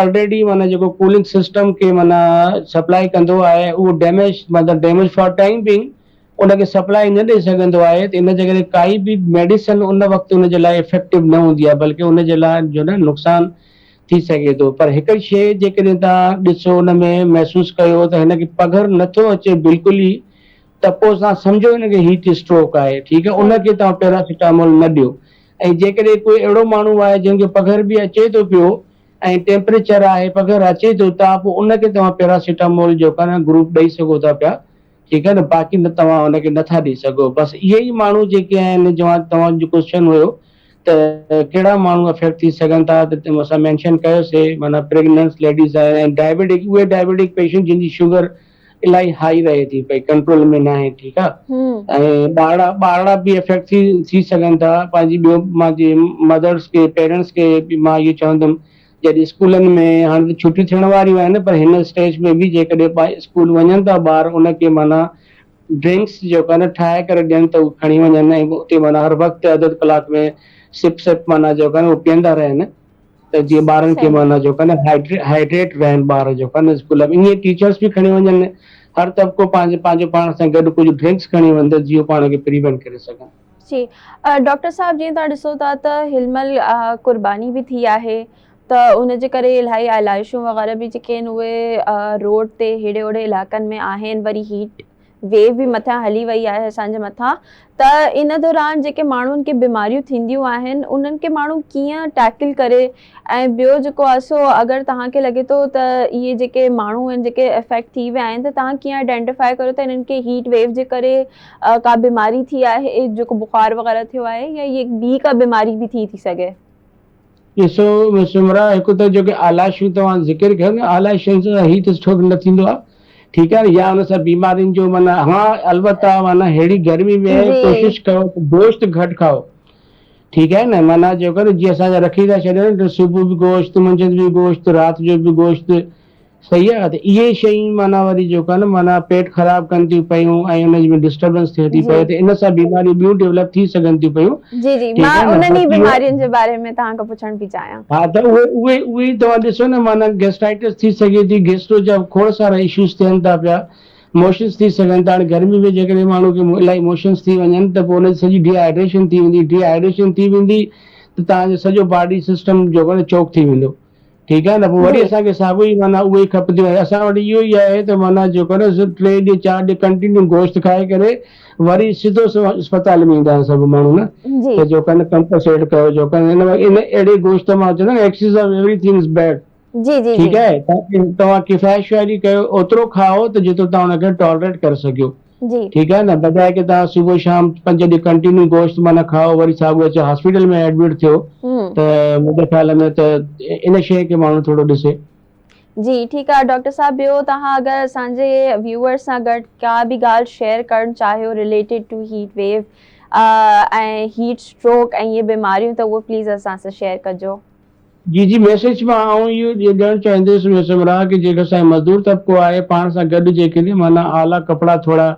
آلريڊي معنيٰ جيڪو ڪولنگ سسٽم کي معنيٰ سپلائي ڪندو آهي اهو ڊيميج مطلب ڊيميج فار ٽائيم بينگ ان کي سپلائي نه ڏئي سگهندو آهي ته ان جي ڪري ڪائي به ميڊيسن ان وقت ان جي لاء افيڪٽو نه هوندي آهي بلڪه ان جي لاء جو نه نقصان ٿي سگهي ٿو پر هڪ شيء جيڪڏهن توهان ڏسو ان ۾ محسوس ڪيو ته هن کي پگهر نٿو اچي بلڪل ئي ته پوء توهان سمجهو هن کي هيٽ اسٽروڪ آهي ٺيڪ آهي ان کي توهان پيراسيٽامول نه ڏيو ۽ جيڪڏهن ڪوئي اهڙو ماڻهو آهي جنهن کي پگهر به اچي ٿو پيو ۽ ٽيمپريچر آهي پگهر اچي ٿو ته پوء ان کي توهان پيراسيٽامول جو گروپ ڏئي سگهو ٿا پيا ٺيڪ آهي نه باقي نه توهان ان کي نٿا ڏئي سگهو بس اهي ئي ماڻهو جيڪي آهن جوان توهان جو ڪوشچن هيو ته ڪهڙا ماڻهو افيڪٽ ٿي سگهن ٿا ته اسان مينشن ڪيوسي معنيٰ پريگننس ليڊيز آهن ۽ ڊائبيٽڪ اهي ڊائبيٽڪ پيشنٽ جن جي شگر الاهي هائي رهي ٿي پئي ڪنٽرول ۾ ناهي ٺيڪ آهي ۽ ٻارڙا ٻارڙا به افيڪٽ ٿي ٿي سگهن ٿا پنهنجي ٻيو مانجي مدرس کي پيرنٽس کي به مان اهو چوندم جڏهن اسڪولن ۾ هاڻي ته ڇٽيون ٿيڻ واريون آهن پر هن اسٽيج ۾ به جيڪڏهن اسڪول وڃن ٿا ٻار ان کي معنيٰ ڊرنڪس جيڪو آهي نه ٺاهي ڪري ڏين ته هو کڻي وڃن ۽ اتي معنيٰ هر وقت اڌ اڌ ڪلاڪ ۾ سپ سپ معنيٰ جيڪو آهي نه اهو پيئندا رهن ته جيئن ٻارن کي معنيٰ جيڪو آهي نه هائڊريٽ رهن ٻار جيڪو آهي نه اسڪول ۾ ائين ٽيچرس به کڻي وڃن هر طبقو پنهنجو پنهنجو پاڻ سان گڏ ڪجهه ڊرنڪس کڻي وڃن ته جيئن پاڻ کي پريونٽ ڪري سگهن. جي ڊاڪٽر صاحب جيئن توهان ڏسو ٿا ته هن مهل قرباني به ٿي آهي ته ان جي ڪري الاهي آلائشون وغيره به جيڪي آهن اهي روڊ تي هيڏي هوڏي علائقن ۾ آهن وري هيٽ ويو به مٿان هلي وئي آهي اسان جي مٿان ته ان دوران جيڪي ماڻهن کي بيماريون ٿينديون آهن انهن کي ماڻهو ڪيئن ٽيڪل ڪري ۽ ٻيو جيڪو آهي سو اگر توهان کي لڳي ٿو ته اهي جيڪي ماڻهو آهن جيڪي افيڪٽ ٿي ويا آهن ته توهان ڪيئن آئيڊينٽيفائي ڪريو ته انهن کي هيٽ ويو جي ڪري ڪا بيماري ٿي آهي جيڪو بخار وغيره ٿيو آهي يا هي ٻي ڪا بيماري به ٿي ٿي سگهي. ڏسو سمرا هڪ ته جيڪي آلائشون توهان ذڪر ڪيو نه آلائشن سان هيٽ اسٽروڪ نه ٿيندو آهي ٺيڪ آهي نه يا ان سان بيمارين جو معنيٰ ها البته معنيٰ ههڙي گرمي ۾ ڪوشش ڪيو ته گوشت گهٽ کائو ٺيڪ آهي نه معنيٰ جيڪو نه جيئن اسان جا رکي ٿا ڇڏين ته صبح به گوشت منجهند به گوشت رات جو به گوشت صحيح آهي ته اهي شيون معنيٰ وري جيڪو آهي نه معنيٰ پيٽ خراب ڪن ٿيون پيون ۽ ان ۾ ڊسٽربنس ٿئي ٿي پئي ته ان سان بيماريون ٻيون ڊيولپ ٿي سگهن ٿيون پيون. جي جي مان انهن ئي بيمارين جي باري ۾ توهان کان پڇڻ پئي چاهيان. ها ته اهي اهي اهي ئي توهان ڏسو نه معنيٰ گيسٽرائٽس ٿي سگهي ٿي گيسٽرو جا کوڙ سارا اشوز ٿين ٿا پيا موشنس ٿي سگهن ٿا هاڻي گرمي ۾ جيڪڏهن ماڻهو کي الاهي موشنس ٿي وڃن ته پوء ان جي سڄي ڊي هائيڊريشن ٿي ويندي ڊي هائيڊريشن ٿي ويندي ته توهان جو سڄو باڊي سسٽم جيڪو آهي چوڪ ٿي ويندو ٺيڪ آهي نه پوء وري اسان کي ساڳيو ئي معنيٰ اهي ئي کپنديون آهن اسان وٽ اهو ئي آهي ته معنيٰ جيڪو آهي نه ٽي ڏينهن چار ڏينهن ڪنٽينيو گوشت کائي ڪري وري سڌو سو اسپتال ۾ ايندا آهن سڀ ماڻهو نه ته جيڪو آهي نه ڪمپنسيٽ ڪيو جيڪو آهي نه ان اهڙي گوشت مان چوندا آهن excess of everything is bad جي جي ٺيڪ آهي توهان ڪفايت شعاري ڪيو اوترو کائو ته جيترو توهان ان کي ٽالريٽ ڪري سگهيو جي ٺيڪ آهي نه بجاء ڪي توهان صبح شام پنج ڏينهن ڪنٽينيو گوشت معنيٰ کائو وري ساڳيو اچي هاسپيٽل ۾ ايڊمٽ ٿيو ته منهنجي خيال ۾ ته ان شيء کي ماڻهو ٿورو ڏسي. جي ٺيڪ آهي ڊاڪٽر صاحب ٻيو توهان اگر اسان جي ويوئرس سان گڏ ڪا به ڳالهه شيئر ڪرڻ چاهيو related to heat wave ۽ heat stroke ۽ اهي بيماريون ته اهو پليز اسان سان شيئر ڪجو. جي جي ميسيج مان آئون اهو ڏيڻ چاهينديس مس عمران ڪي جيڪو اسان جو مزدور طبقو آهي پاڻ سان گڏ جيڪي ني معنيٰ اعليٰ ڪپڙا ٿورا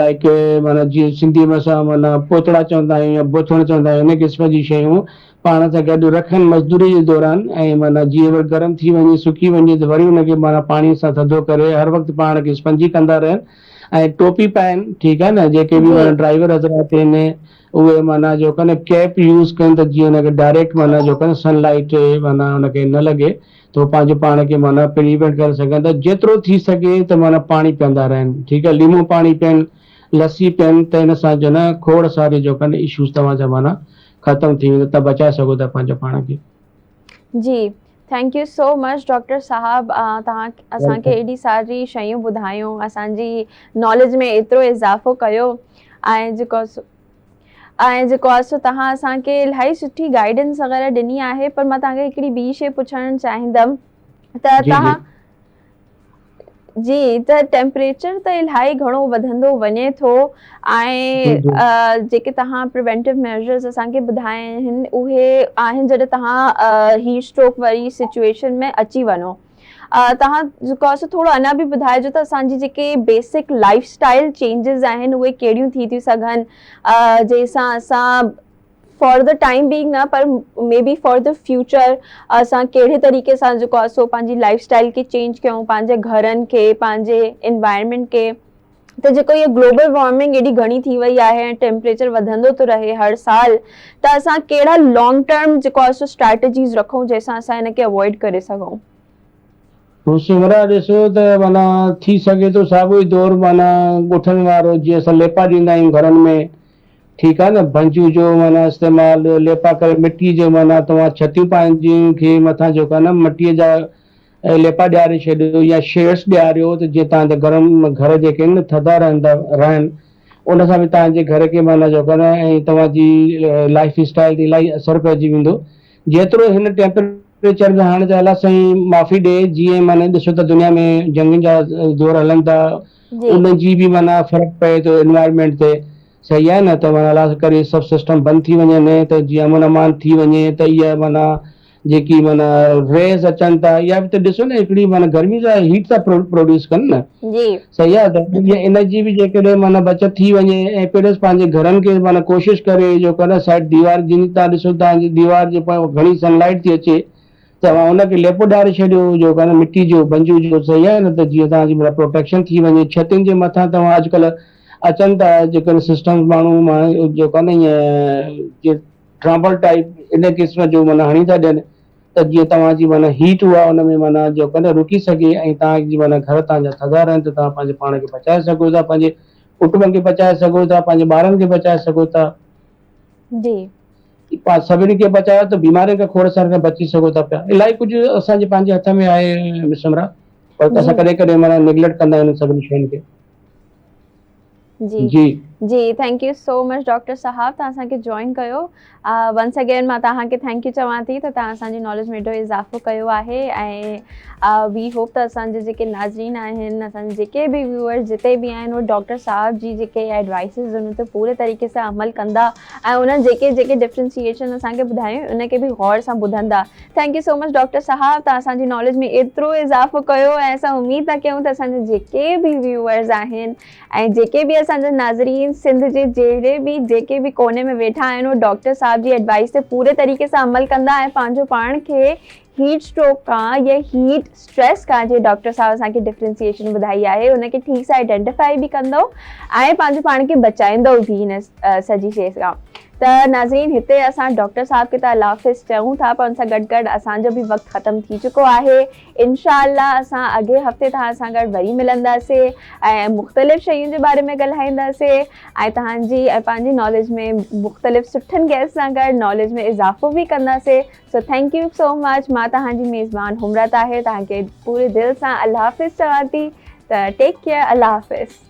لائيڪ معنيٰ جيئن سنڌي ۾ اسان معنيٰ پوتڙا چوندا آهيون يا بوٿڻ چوندا آهيون ان قسم جي شيون پاڻ سان گڏ رکن مزدوري جي دوران ۽ معنيٰ جيئن وري گرم ٿي وڃي سڪي وڃي ته وري ان کي معنيٰ پاڻي سان ٿڌو ڪري هر وقت پاڻ کي اسپنجي ڪندا رهن ۽ ٽوپي پائن ٺيڪ آهي نه جيڪي به معنيٰ ڊرائيور حضرات آهن اهي معنيٰ جو ڪن ڪيپ يوز ڪن ته جيئن ان کي ڊائريڪٽ معنيٰ جو ڪن سن لائيٽ معنيٰ ان کي نه لڳي ته هو پنهنجو پاڻ کي معنيٰ پريونٽ ڪري سگهن ته جيترو ٿي سگهي ته معنيٰ پاڻي پيئندا رهن ٺيڪ آهي ليمو پاڻي پيئن لسي پيئن ته ان سان جو نه کوڙ ساري جو ڪن اشوز توهان جا معنيٰ ختم ٿي ويندا ته بچائي سگهو ٿا پنهنجو پاڻ کي. جي. Thank you so much doctor صاحب توهان اسان کي ايڏي ساري شيون ٻڌايون اسان جي ناليج ۾ ايترو اضافو ڪيو ۽ جيڪو ۽ جيڪو آهي سو توهان اسان کي الاهي سٺي گائيڊنس وغيره ڏني آهي پر مان توهان کي هڪڙي ٻي شي پڇڻ چاهيندم ته توهان جي ته ٽيمپريچر ته الاهي گهڻو وڌندو وڃي ٿو ۽ جيڪي توهان پريونٽو ميجرز اسان کي ٻڌايا آهن اهي آهن جڏهن توهان هيٽ اسٽروڪ واري سچويشن ۾ اچي وڃو توهان جيڪو آهي سو ٿورو اڃا به ٻڌائجو ته اسان جي جيڪي بيسڪ لائف اسٽائل چينجز آهن اهي ڪهڙيون ٿي ٿيون سگهن جنهن سان اسان فار the time being نه پر may be for the future اسان ڪهڙي طريقي سان جيڪو آهي سو پنهنجي لائف اسٽائل کي چينج ڪيون پنهنجي گهرن کي پنهنجي انوائرمينٽ کي ته جيڪو هي گلوبل وارمنگ ايڏي گهڻي ٿي وئي آهي ۽ ٽيمپريچر وڌندو ٿو رهي هر سال ته اسان ڪهڙا لانگ ٽرم جيڪو آهي سو اسٽريٽجيز رکون جنهن سان اسان هن کي اوائڊ ڪري سگهون. سومرا ڏسو ته معنيٰ ٿي سگهي ٿو ساڳيو ئي دور معنيٰ ڳوٺن وارو جيئن اسان ليپا ڏيندا آهيون گهرن ۾ ٺيڪ آ نه ڀنجو جو معنيٰ استعمال ليپا ڪري مٽي جو معنيٰ توهان ڇتيون پنهنجي کي مٿان جيڪو آ نه مٽي جا ليپا ڏياري ڇڏيو يا شيڊس ڏياريو ته جيئن توهان جا گرم گهر جيڪي آهن نه ٿڌا رهندا رهن ان سان به توهان جي گهر کي معنيٰ جيڪو آ نه ۽ توهان جي لائف اسٽائل تي الاهي اثر پئجي ويندو جيترو هن ٽيمپريچر ۾ هاڻي ته الله سائين معافي ڏي جيئن معنيٰ ڏسو ته دنيا ۾ جنگين جا دور هلن ٿا ان جي به معنيٰ فرق پئي ٿو انوائرمينٽ تي صحيح آهي نه ته معنيٰ الله ڪري سڀ سسٽم بند ٿي وڃن ته جيئن امن امان ٿي وڃي ته اها معنيٰ جيڪي معنيٰ ريز اچن ٿا اها به ته ڏسو نه هڪڙي معنيٰ گرمي جا هيٽ ٿا پروڊيوس ڪن نه جي صحيح آهي ته ان جي به جيڪڏهن معنيٰ بچت ٿي وڃي ۽ پلس پنهنجي گهرن کي معنيٰ ڪوشش ڪري جو ڪن سائيڊ ديوار جن تان ڏسو تان جي ديوار جي گهڻي سن لائيٽ ٿي اچي ته اوهان ان کي ليپو ڏاري ڇڏيو جو ڪا نه مٽي جو بنجو جو صحيح آهي نه ته جيئن توهان جي معنيٰ پروٽيڪشن ٿي وڃي ڇتين جي مٿان توهان اڄڪلهه اچن ٿا جيڪڏهن سسٽمز ماڻهو ماڻهو جو ڪا نه ائين جيئن ٽرامبل ٽائپ ان قسم جو معنيٰ هڻي ٿا ڏين ته جيئن توهان جي معنيٰ هيٽ اها ان ۾ معنيٰ جو ڪا نه رڪي سگهي ۽ توهان جي معنيٰ گهر توهان جا ٿڌا رهن ته توهان پنهنجي پاڻ کي بچائي سگهو ٿا پنهنجي ڪٽنب کي بچائي سگهو ٿا پنهنجي ٻارن کي بچائي سگهو ٿا. جي. پاڻ سڀني کي بچايو ته بيمارين کان کوڙ سارن کان بچي سگهو ٿا پيا الاهي ڪجهه اسان جي پنهنجي هٿ ۾ آهي مس عمره پر اسان ڪڏهن ڪڏهن معنيٰ نگليڪٽ ڪندا آهيون سڀني شين کي. جي جي جي thank you so much doctor صاحب توهان اسان کي جوائن ڪيو ونس اگين مان توهان کي thank you چوان ٿي ته توهان اسان جي ناليج ۾ ايڏو اضافو ڪيو آهي ۽ وي هوپ ته اسان جي جيڪي ناظرين آهن اسان جي جيڪي به ويوئرس جتي به آهن اهي ڊاڪٽر صاحب جي جيڪي ايڊوائسز ان تي پوري طريقي سان عمل ڪندا ۽ انهن جيڪي جيڪي ڊفرنسيئيشن اسان کي ٻڌايون ان کي به غور سان ٻڌندا thank you so much doctor صاحب توهان اسان جي ناليج ۾ ايترو اضافو ڪيو ۽ اسان اميد ٿا ڪيون ته اسان جا جيڪي به ويوئرز آهن ۽ جيڪي به اسان جا ناظرين سنڌ جي جهڙي به جيڪي به ڪوني ۾ ويٺا آهن اهي ڊاڪٽر صاحب جي ايڊوائس تي پوري طريقي سان عمل ڪندا ۽ پنهنجو پاڻ کي هيٽ اسٽروڪ کان يا هيٽ اسٽريس کان جي ڊاڪٽر صاحب اسان کي ڊفرنسيئيشن ٻڌائي آهي ان کي ٺيڪ سان آئيڊينٽيفائي به ڪندو ۽ پنهنجو پاڻ کي بچائيندو به هن سڄي شيء کان ته ناظرين هتي اسان ڊاڪٽر صاحب کي ته الله حافظ چئون ٿا پر ان سان گڏ گڏ اسان جو به وقت ختم ٿي چڪو آهي انشاء الله اسان اڳئين هفتي توهان سان گڏ وري ملنداسي ۽ مختلف شين جي باري ۾ ڳالهائينداسي ۽ توهان جي ۽ پنهنجي ناليج ۾ مختلف سٺن گيسٽ سان گڏ ناليج ۾ اضافو به ڪنداسي so thank you so much مان توهان جي ميزبان حمرا طاهر توهان کي پوري دل سان الله حافظ چوان ٿي ته ٽيڪ ڪيئر الله حافظ.